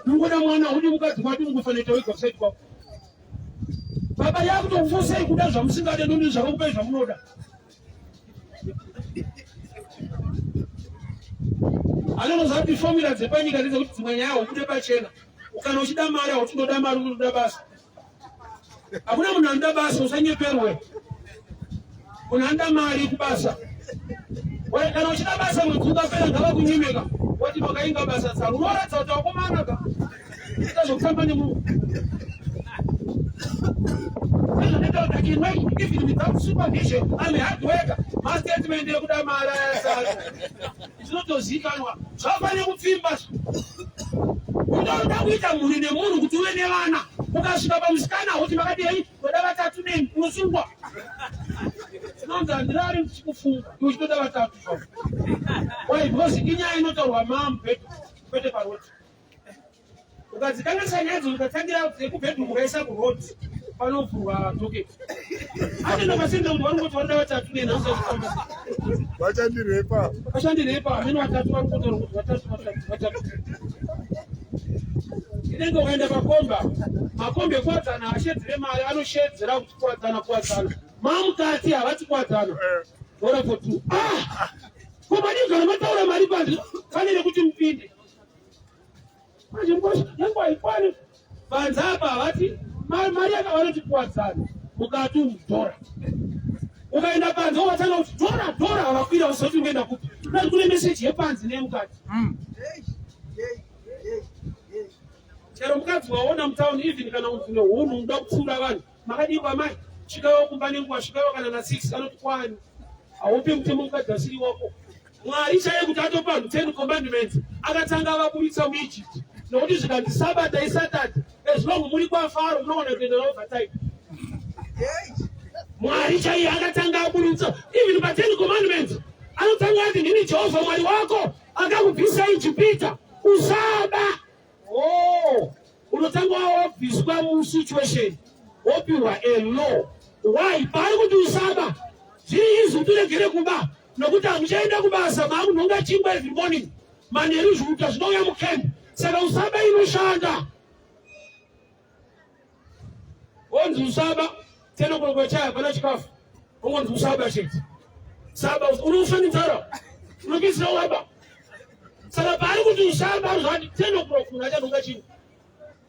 [SPEAKER 1] Ndingoda mwana hudi mukadzi kwati ungofanira wega kuside kwako. Baba yakutokufosei kuda zvamusingade ndondi zvakakupai zvamunoda. Anonoziva kuti fomula dzepanyika ndedzekuti dzimwe nyaya hubude pachena. Kana uchida mari hautindoda mari unotoda basa. Hakuna munhu anoda basa usanyeperwe. Munhu anoda mari kubasa. Kana uchida basa mwedzi ukapera ngavakunyimeka. Wati makainga basa tsaro. Unoratidza kuti wakomana ka. Ita zvekutamba nemunhu. I can work even without supervision. I'm a hard worker. Mastatement ekuda mari ayasara. Zvinotozikanwa. Zvafanira kupfimba. Unoda kuita mhuri nemunhu kuti uve nevana. Ukasvika pamusikana kuti makadii ndoda vatatu neni unosungwa. Tinonzi handirari ndichikufunga. Iwe uchitoda vatatu zvavo. Why? Because inyaya inotaurwa mamubhedha kwete paroti. Ukadzikanganisa nyaya idzo ukatangira dzekubedroom ukaisa kuroad panovhurwa docket. Anoenda pasenda kuti vari kungoti vanoda vatatu nenhasi vachifamba.
[SPEAKER 2] Vachandirepa.
[SPEAKER 1] Vachandirepa amene vatatu vari kutaura kuti vatatu vatatu vatatu. Inenge ukaenda pakomba, makombi ekuwadzana ashedzere mari anoshedzera kuti kuwadzana kuwadzana. Mamukati havati kuwadzana. Ora for two. Ah! Ko madii kana mataura mari panze fanire kuti mupinde. Manje mukosha yangu haikwani. Panze apa havati mari yakavanoti kuwadzana mukati umu dhora. Ukaenda panze watanga kuti dhora dhora havakwira usati ungaenda kupi. Unati kune meseji yepanze neyemukati. Chero mukadzi waona mutown even kana une hunhu unoda kupfuura vanhu makadii kwamai svikawo kumba nenguva svikawo kana na 6 anoti kwani haupi mutemo mukadzi asiri wako. Mwari chaiye kuti atopa vanhu ten commandments akatanga avaburitsa muEgypt nokuti zvikanzi sabata isaturday as long muri kwaFaro munoona kuenda overtime. Mwari chaiye akatanga aburitsa even pa ten commandments anotanga ati ndini Jehovha Mwari wako akakubvisa Ijipita usaba. Oh, unotanga wabviswa musituation wopiwa a law. Why? Paari kuti usaba zviri izvi kuti uregere kuba nokuti hamuchaenda kubasa maakunhonga chingwa every morning manheru zviuta zvinouya mucamp saka usaba inoshanda onzi usaba tena kunokwechaya hapana chikafu ongonzi usaba chete saba unofa nenzara unopedzisira waba saka paari kuti usaba zvati 10 o'clock munhu achanhonga chingwa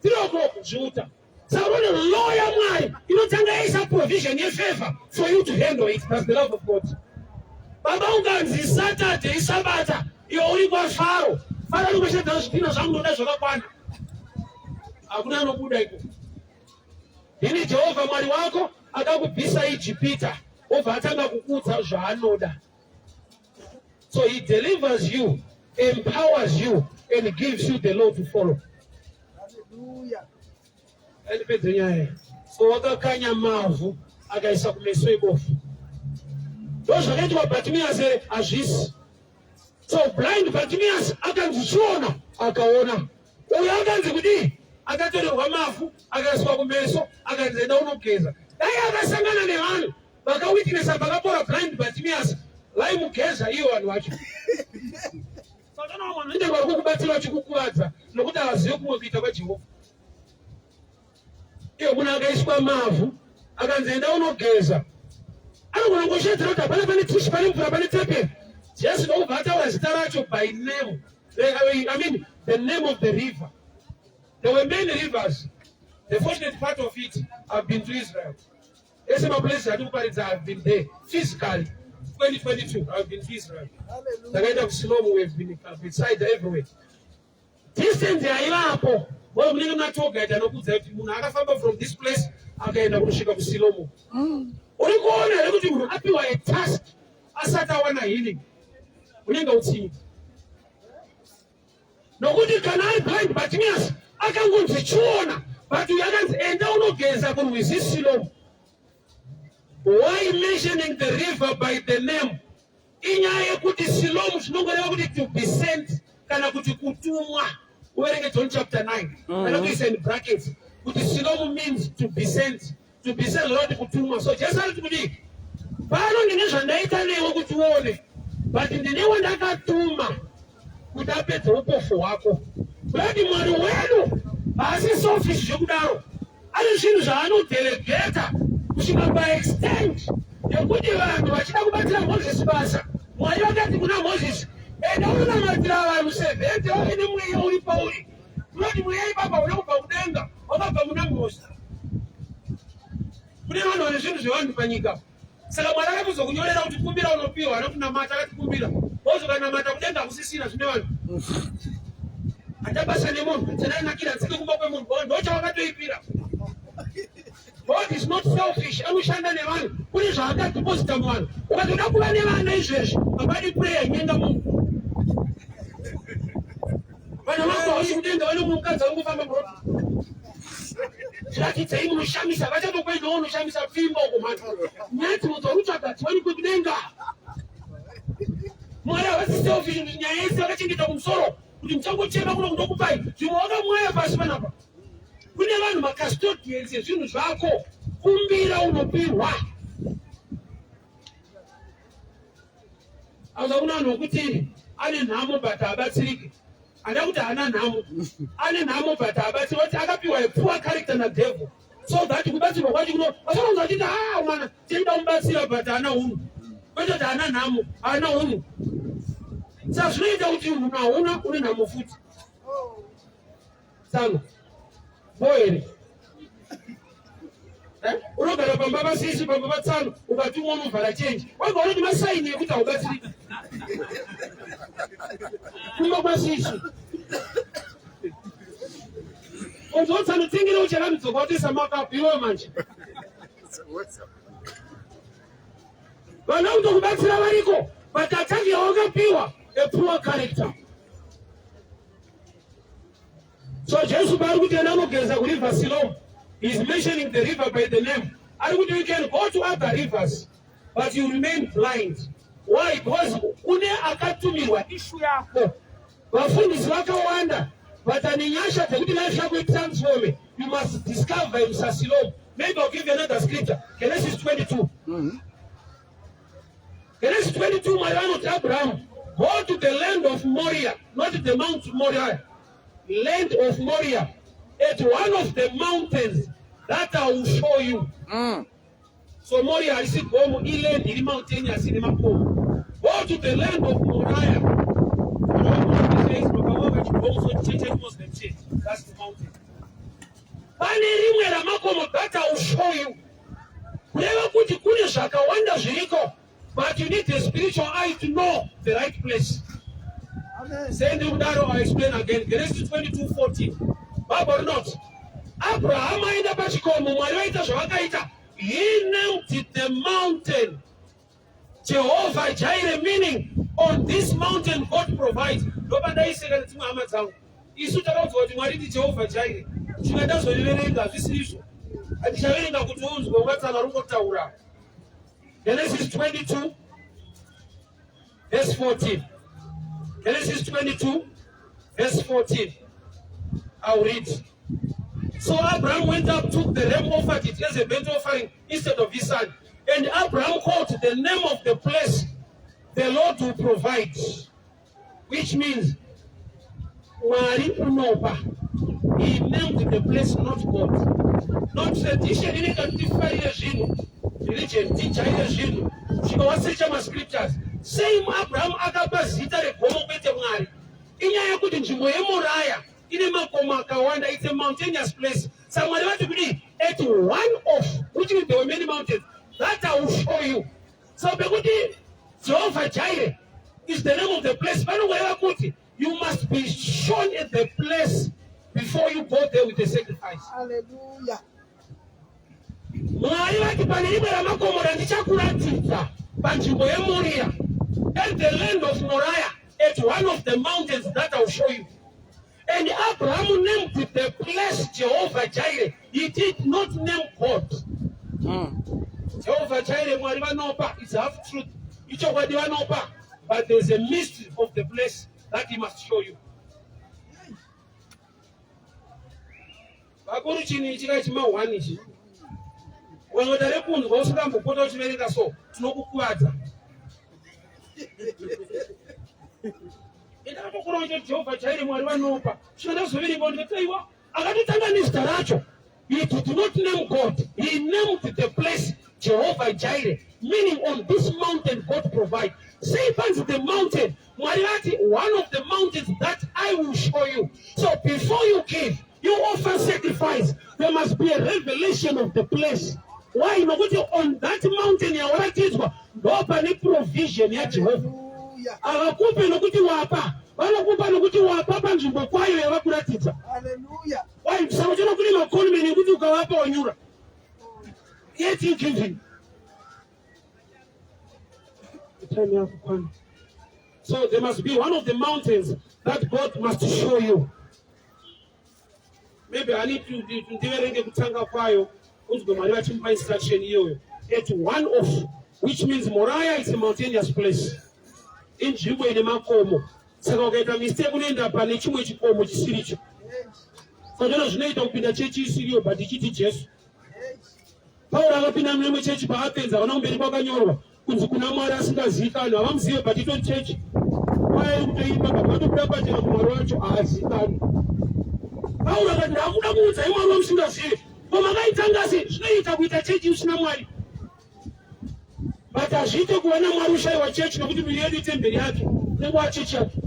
[SPEAKER 1] 3 o'clock zviuta saka unoona law yamwari inotanga yaisa provision yefavor for you to handle it. That's the love of God. Baba unganzi Saturday isabata iwe uri kwafaro faro ringoshadza zvidhina zvangu ndoda zvakakwana hakuna anobuda iko ini Jehovha Mwari wako akakubvisa Ijipita obva atanga kukuudza zvaanoda. So he delivers you, empowers you and gives you the law to follow.
[SPEAKER 2] Hallelujah.
[SPEAKER 1] Andipedze nyaya. So wakakanya mavhu akaisa kumeso ebofu. Ndozvakaitwa Bartimaeus here? Hazvisi. So blind Bartimaeus akanzi chiona akaona. Uyo akanzi kudii? Akatorerwa mavhu akaiswa kumeso akanzi enda unogeza. Dai akasangana nevanhu vakawitnessa pakapora blind Bartimaeus vaimugeza ivo vanhu vacho. Satana vamwe vanhu vari kukubatsira vachikukuvadza nokuti havazivi kumwe kuita kwaJehovha. Iyo munhu akaiswa mavhu akanzi enda unogeza anogona kungoshedzera kuti hapana pane tishi pane mvura pane tepe. Jesu ndokubva ataura zita racho by name. I mean the name of the river. There were many rivers. The fortunate part of it, I've been to Israel. Ese maplaces ati kuparidza, I've been there physically. 2022, I've been to Israel. Ndakaenda kuSiloam, we've been beside everywhere. Distance yaivapo. Wewe munenge muna tour guide anokuudza kuti munhu akafamba from this place akaenda kunosvika kuSiloam. Uri kuona here kuti munhu apiwa a task asati awana healing? Unenge utsinye. Nokuti kana ari blind Bartimaeus akangonzi chiona, but uyu akanzi enda unogeza kurwizi Siloam. Why mentioning the river by the name? Inyaya yekuti Siloam zvinongoreva kuti to be sent kana kuti kutumwa. Uverenge John chapter 9. Kana kuisa in brackets kuti Siloam means to be sent. To be sent zvoreva kuti kutumwa. So Jesu ari kuti kudii? Pano ndine zvandaita newe kuti uone, but ndine wandakatuma kuti apedze upofu hwako. Kureva kuti Mwari wedu haasi selfish zvekudaro. Ane zvinhu zvaanodelegeta kusvika paextent yekuti vanhu vachida kubatsira Mozisi basa, Mwari vakati kuna Mozisi, enda unonamatira vanhu 70 vave nemweya uri pauri. Kunoti mweya ipapa hauna kubva kudenga, wakabva muna Mozisi. Kune vanhu vane zvinhu zvevanhu panyika. Saka Mwari akatozokunyorera kuti kumbira unopiwa, haana kunamata akatikumbira. Wozokanamata kudenga hakusisina zvine vanhu. Hatabasa nemunhu, chananakira tsike kumba kwemunhu, ndochavakatoipira. God is not selfish, anoshanda nevanhu. Kune zvaakadeposita muvanhu. Ukatoda kuva nevana izvezvi, hapadi prayer, nyenga munhu. Vana vako hausi kudenga, vane mukadzi angofamba muroad. Zviratidzei munoshamisa, vachatokuendawo unoshamisa pfimba uko mhani. Nyaya dzorutsvaga dziwanikwe kudenga. Mwari havasi selfish kuti nyaya yese vakachengeta kumusoro kuti muchangochema kuno kundokupai zvimwe wakamwaya pasi panapa. Kune vanhu macustodians ezvinhu zvako, kumbira unopihwa. Auza kuna vanhu vokuti ane nhamo but haabatsiriki. Handa kuti haana nhamo, ane nhamo but haabatsiriki. Vati akapiwa a poor character nadevil so that kubatsirwa kwacho kuno vasavanza vachiti ah mwana tinoda kumubatsira but haana hunhu, kwete kuti haana nhamo, haana hunhu. Saka zvinoita kuti hunhu hauna une nhamo futi. Tsano bo here eh? Unogara pamba pasisi pamba patsano ukatumwa unovhara chenji wega unoti masaini ekuti haubatsiriki kumba kwasisi ozotsano tengera ucharamidzoka watoisa makapu iwewe manje vana kutokubatsira variko but attack yawakapiwa a poor character. So Jesu paari kuti enda unogeza kuriver Siloam, he is mentioning the river by the name. Ari kuti you can go to other rivers but you remain blind. Why? Because kune akatumirwa ishu yako. Vafundisi vakawanda but ane nyasha dzekuti life yako itransforme. You must discover him saSiloam. Maybe I'll give you another scripture. Genesis 22. Genesis 22 Mwari vanoti Abraham, go to the land of Moriah, not the Mount Moriah, land of Moriah, at one of the mountains that I will show you. So Moriah harisi gomo, iland iri mountain asi ine makomo. Go to the land of Moriah. Muslim church. That's the mountain. Pane rimwe ramakomo that I will show you. Kureva kuti kune zvakawanda zviriko but you need a spiritual eye to know the right place. Sei ndiri kudaro? I explain again. Genesis 22:14. Bible rinoti Abraham aenda pachikomo, Mwari vaita zvavakaita. He named the mountain Jehovah Jireh, meaning on this mountain God provides. Ndopandaiseka nedzimwe hama dzangu. Isu takaudzwa kuti Mwari ndi Jehovah Jireh. Svika ndazoiverenga hazvisiri izvo. Handichaverenga kuti unzwe ungatsana rungotaura. Genesis 22 verse 14. Genesis 22 verse 14. I'll read. So Abraham went up, took the ram, offered it as a burnt offering instead of his son. And Abraham called the name of the place, the Lord will provide, which means Mwari unopa. He named the place, not God. Not tradition inoita kuti tifarire zvinhu, religion tijaire zvinhu, svika wasecha mascriptures. Same Abraham akapa zita regomo kwete Mwari. Inyaya yekuti nzvimbo yeMoriah ine makomo akawanda, it's a mountainous place. Saka Mwari vati kudii? At one of which means there were many mountains that I will show you. So pekuti Jehovah Jireh is the name of the place, panongoreva kuti you must be shown at the place before you go there with the sacrifice.
[SPEAKER 2] Hallelujah.
[SPEAKER 1] Mwari vati pane rimwe ramakomo randichakuratidza panzvimbo yeMoria, at the land of Moriah, at one of the mountains that I will show you. And Abraham named the place Jehovah Jireh. He did not name God. Jehovah Jireh, Mwari vanopa, is half truth. Ichokwadi vanopa. But there's a mystery of the place that he must show you. Vakuru chinhu ichi kai chima one ichi. Wanoda rekunzwa usingambopota uchiverenga so tinokukuvadza. Ndakatokura kuti Jehovha Jaire Mwari vanopa. Chinoda kuzoverenga ndikati aiwa akatotanga nezita racho. He did not name God. He named the place Jehovah Jireh, meaning on this mountain God provide. Say panzi the mountain. Mwari vati one of the mountains that I will show you. So before you give, you offer sacrifice. There must be a revelation of the place. Why? Nokuti on that mountain yawaratidzwa ndo pane provision yaJehovha.
[SPEAKER 2] Hallelujah.
[SPEAKER 1] Havakupe nokuti wapa, vanokupa nokuti wapa panzvimbo kwayo yavakuratidza.
[SPEAKER 2] Hallelujah.
[SPEAKER 1] Why? Saka chino kune maconmen ekuti ukavapa wanyura. Yet you give him. Time yakukwana. So there must be one of the mountains that God must show you. Maybe I need to ndiverenge kutanga kwayo unzwe Mwari vachimupa instruction iyoyo. At one of which means Moriah is a mountainous place. Inzvimbo ine makomo. Saka ukaita mistake unoenda pane chimwe chikomo chisiricho. Saka zvinoita kupinda chechi isiriyo but ichiti Jesu. Pauro akapinda mune imwe chechi paAthens havana kumberi kwakanyorwa kunzi kuna Mwari asingazivikanwi havamuzive but itori chechi kwaya iri kutoimba but vatobuda pachena kuti Mwari wacho haazivikanwi. Pauro akati ndakuda kuudzai Mwari wamusingazivi ko makaitanga sei zvinoita kuita chechi usina Mwari but hazviite kuva naMwari ushayiwa chechi nokuti miviri yedu itemberi yake nenguva chechi yake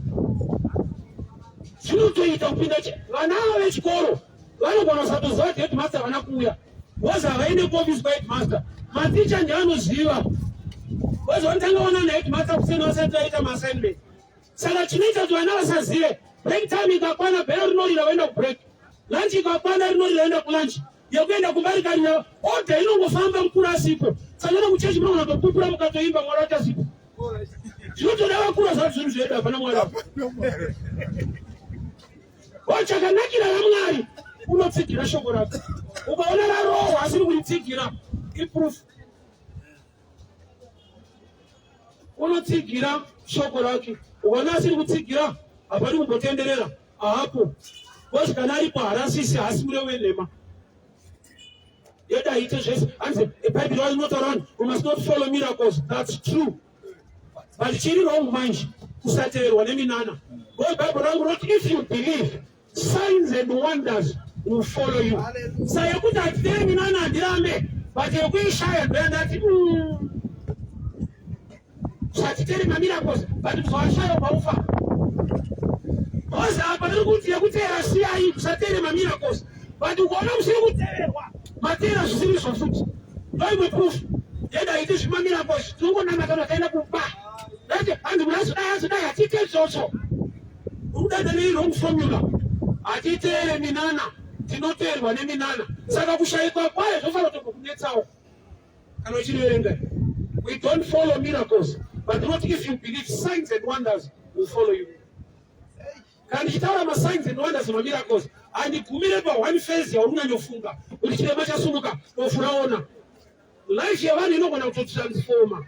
[SPEAKER 1] zvinotoita kupinda vana ava vechikoro vanogona kusatoziva kuti headmaster havana kuuya because havaende kuofisi kwaheadmaster maticha ndianoziva because vanotanga vaona naheadmaster kuseni vasati vaita maassignment saka chinoita kuti vana vasazive break time ikakwana bhero rinorira voenda kubreak lunch ikakwana rinorira voenda kulunch yekuenda kumba rikarira order inongofamba mukuru asipo saka ena kuchechi munogona kutopupura mukatoimba Mwari achasipo zvinotoda vakuru zvati zvinhu zvedu hapana Mwari apa chakanakira raMwari unotsigira shoko rake ukaona rarohwa asiri kuritsigira iproof unotsigira shoko rake ukaona asiri kutsigira hapari kumbotenderera ahapo because kana aripo harasisi haasi mureu wenhema yedu haite zvese hanzi bhaibheri rinotaura vanhu we must not follow miracles that's true but chiri wrong manje kusateverwa neminana because bhaibheri rangu rinoti if you believe signs and wonders will follow you sa yekuti hatitere minana handirambe but yekuishaya ndoyandati zvatitere mamiracles but kuzovashaya paufa because apa tiri kuti yekuteera siyai kusateere mamiracles but ukaona musiri kuteerwa mateera zvisiri izvo futi ndoimwe proof yedu haiti zvimamiracles tinongonamata kana taenda kuba ati hanzi munhu azodai azodai hatiite izvozvo urikudada nei wrong formula hatiteere minana tinoteerwa neminana saka kushayikwa kwayo zvofanira kutombokunetsawo kana uchiriverenga we don't follow miracles but not if you believe signs and wonders will follow you kana ndichitaura masigns and wonders mamiracles handigumire paone phase yauri kunyanyofunga kuti chirema chasumuka bofu raona life yevanhu inogona kutotransforma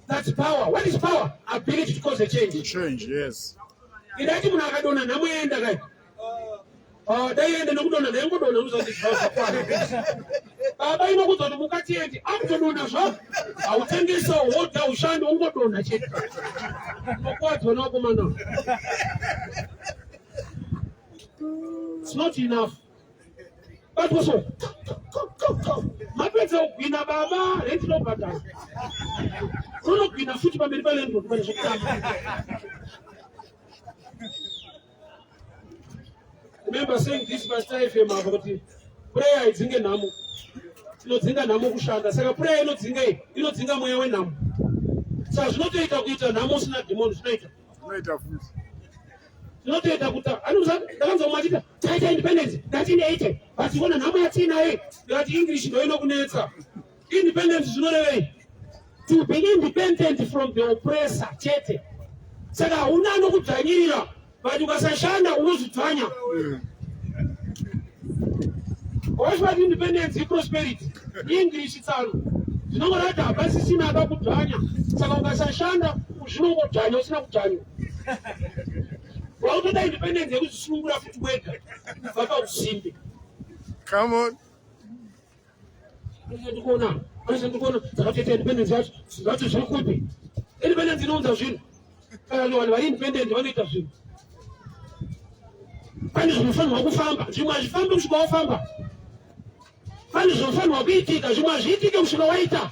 [SPEAKER 1] that's power what is power ability to cause a change
[SPEAKER 2] To change, yes.
[SPEAKER 1] idati munhu akadonha nhamo yaenda kai Ah, dai ende nokudonha ndaingodonha uzazvikwana baba inokudza kuti mukatiendi akutodonha zvako hautengesa hodha ushandi ungodonha chete unokuwadzwa nawakomana It's not enough but also mapedza kugwina baba rent inobhadhara unogwina futi pamberi palandlord pane zvekutamba remember saying this pastor FM apa kuti prayer haidzinge nhamo inodzinga nhamo kushanda saka prayer inodzinga iyi inodzinga mweya wenhamo saka zvinotoita kuita nhamo usina dhimoni zvinoita
[SPEAKER 2] Zvinoita futi.
[SPEAKER 1] zvinotoita kuti ndakanzwa mumwe achiti taita independence 1980 but ikona nhamo yatiinayo ndikati english ndo inokunetsa independence zvinorevei to be independent from the oppressor chete saka hauna anokudzvanyirira but ukasashanda unozvidzvanya wachivati independence iprosperity english tsano zvinongorati hapasisina akakudzvanya saka ukasashanda Zvinongodzvanya usina kudzvanywa. Wakutoda independence yekuzvisunungura futi wega kubva pausimbe.
[SPEAKER 2] Come on.
[SPEAKER 1] Ndikuona, ndikuona dzakatoita independence yacho, zvacho zviri kupi? Independence inounza zvinhu. Kana vanhu vari independent vanoita zvinhu. Pane zvinofanirwa kufamba, zvimwe hazvifambi kusvika wafamba. Pane zvinofanirwa kuitika, zvimwe hazviitike kusvika waita.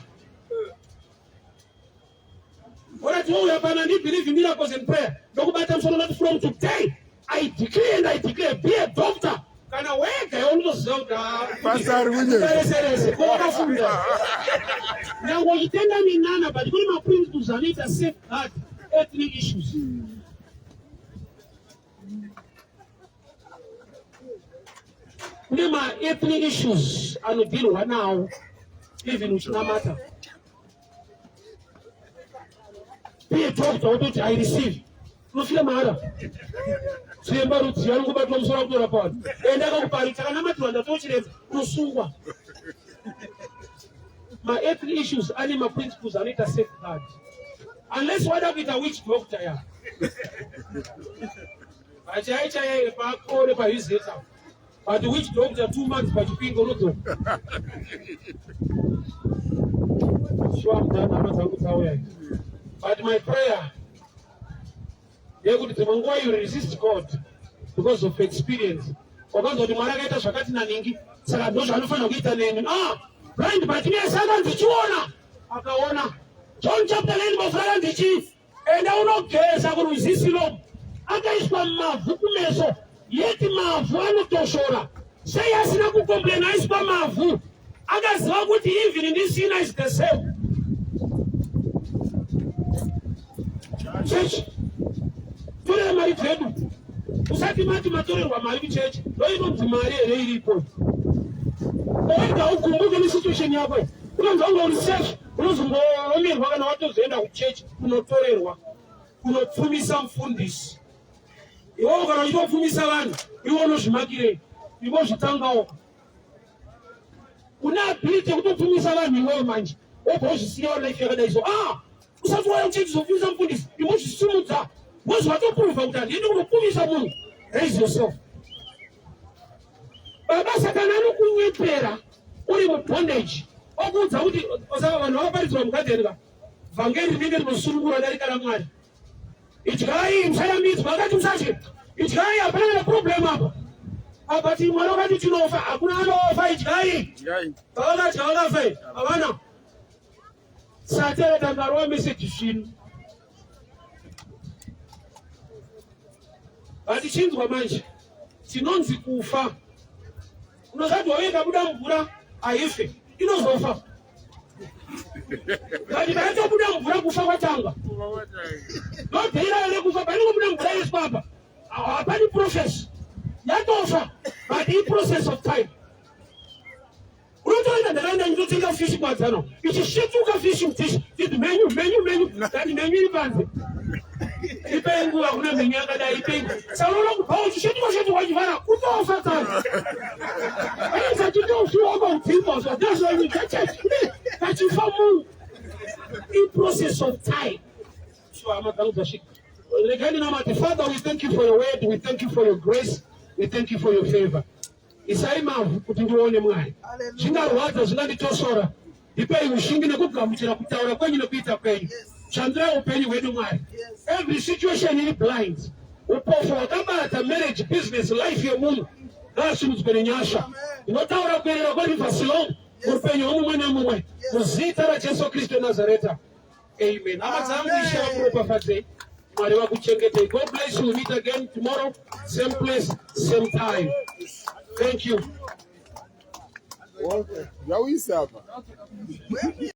[SPEAKER 1] Orati wouya pano and believe in miracles and prayer. Ndokubata musoro ndati from today I decree and I declare be a doctor. Kana wega iwe unotoziva kuti ah,
[SPEAKER 2] Pastor ari kunyepa.
[SPEAKER 1] rese ko wakafunda. Nyangwe uchitenda minana but kune maprinciples anoita safeguard earthly issues. Kune ma-earthly issues anodealwa nawo even uchinamata. Be a doctor wototi I receive. Unofira mahara. Chiremba rudzi anongobatwa musoro akutora pavanhu. Enda akakupari takanamatirwa ndatoo chiremba unosungwa. Ma-earthly issues ane ma-principles anoita safeguard. Unless wada kuita witch doctor ya. Achaichaya pakore pahizeta. But witch doctor 2 months pachipingo unodzoka. Sure, I'm done. Hama dzangu dzauya. But my prayer yekuti dzimwe nguva you resist God because of experience. Wakanzwa kuti Mwari akaita zvakati naningi, saka ndo zvaanofanira kuita neni. Ah, blind Bartimaeus akanzi chiona, akaona. John chapter 9 verse akanzi chii? Enda unogeza kurwizi Silomu. Akaiswa mavhu kumeso, yeti mavhu anotoshora. Sei asina kucomplaina aiswa mavhu? Akaziva kuti even ndisina is the same. Chechi, torera mari dzedu. Usati mati matorerwa mari kuchechi, ndo inonzi mari here iripo? Wega ugumbuke nesituation yako. Unonzi wanga uri safe, unozongoomerwa kana watozoenda kuchechi kunotorerwa, kunopfumisa mufundisi. Iwewe kana uchitopfumisa vanhu, iwe unozvimakirei? Imbozvitangawo. Une ability yekutopfumisa vanhu iwewe manje, wobva uzvisiyawo life yakadai so. Ah, usati wauya kuchechi zopfumisa mufundisi, imbozvisimudza. Wozi watoprova kuti handiendi kunopfumisa munhu. Raise yourself. Baba Satani anokunyepera uri mubondage okuudza kuti osaka vanhu vakaparidzwa mugadheni ka vhangeri rinenge rinosunungura darika ramwari. Idyai musarambidzwa, akati musadye. Idyai, hapana kana problem apa. Apa ti Mwari wakati tinofa, hakuna anofa, idyai.
[SPEAKER 2] Idyai.
[SPEAKER 1] Pavakadya vakafa here? Havana. Satani tangarova message svinu. Vatichinzwa manje, tinonzi kufa. Unozati wave ikabuda mvura haife, inozofa. But paitobuda mvura kufa kwatanga. Ndodheira here kufa painongobuda mvura yeswa apa. Hapani process. Yatofa, but iprocess of time. Unotoenda ndakaenda ndinotenga fishi kwadzano. Ichisvetuka fishi mutishi. Titi menyu menyu menyu. Kati menyu iri panze. Ipei nguva kuna menyu yakadai ipei. Saka unoona kubva uchisvetuka svetuka uchivhara kutofa tsano. Aisa chitofiwa kwaudzimba kachifa munhu. Iprocess of time. So hama dzangu dzasvika. Regai ndinamate. Father, we thank you for your word. We thank you for your grace. We thank you for your favor. Isai mavhu kuti ndione Mwari. Zvingarwadza, zvinganditosora. Ndipei ushingi nekugamuchira kutaura kwenyu nekuita kwenyu. Shandurai upenyu hwedu Mwari. Every situation iri blind. Upofu hwakabata marriage, business, life yemunhu ngaasimudzwe nenyasha. Ndinotaura kuerera kweRiver Siloam muupenyu hwemumwe nemumwe muzita raJesu Kristu weNazareta. Amen. Hama dzangu Ishe vakuropafadzei. Mwari vakuchengetei. God bless you. We meet again tomorrow, same place, same time. Thank you.
[SPEAKER 2] Okay. Zvauisa apa.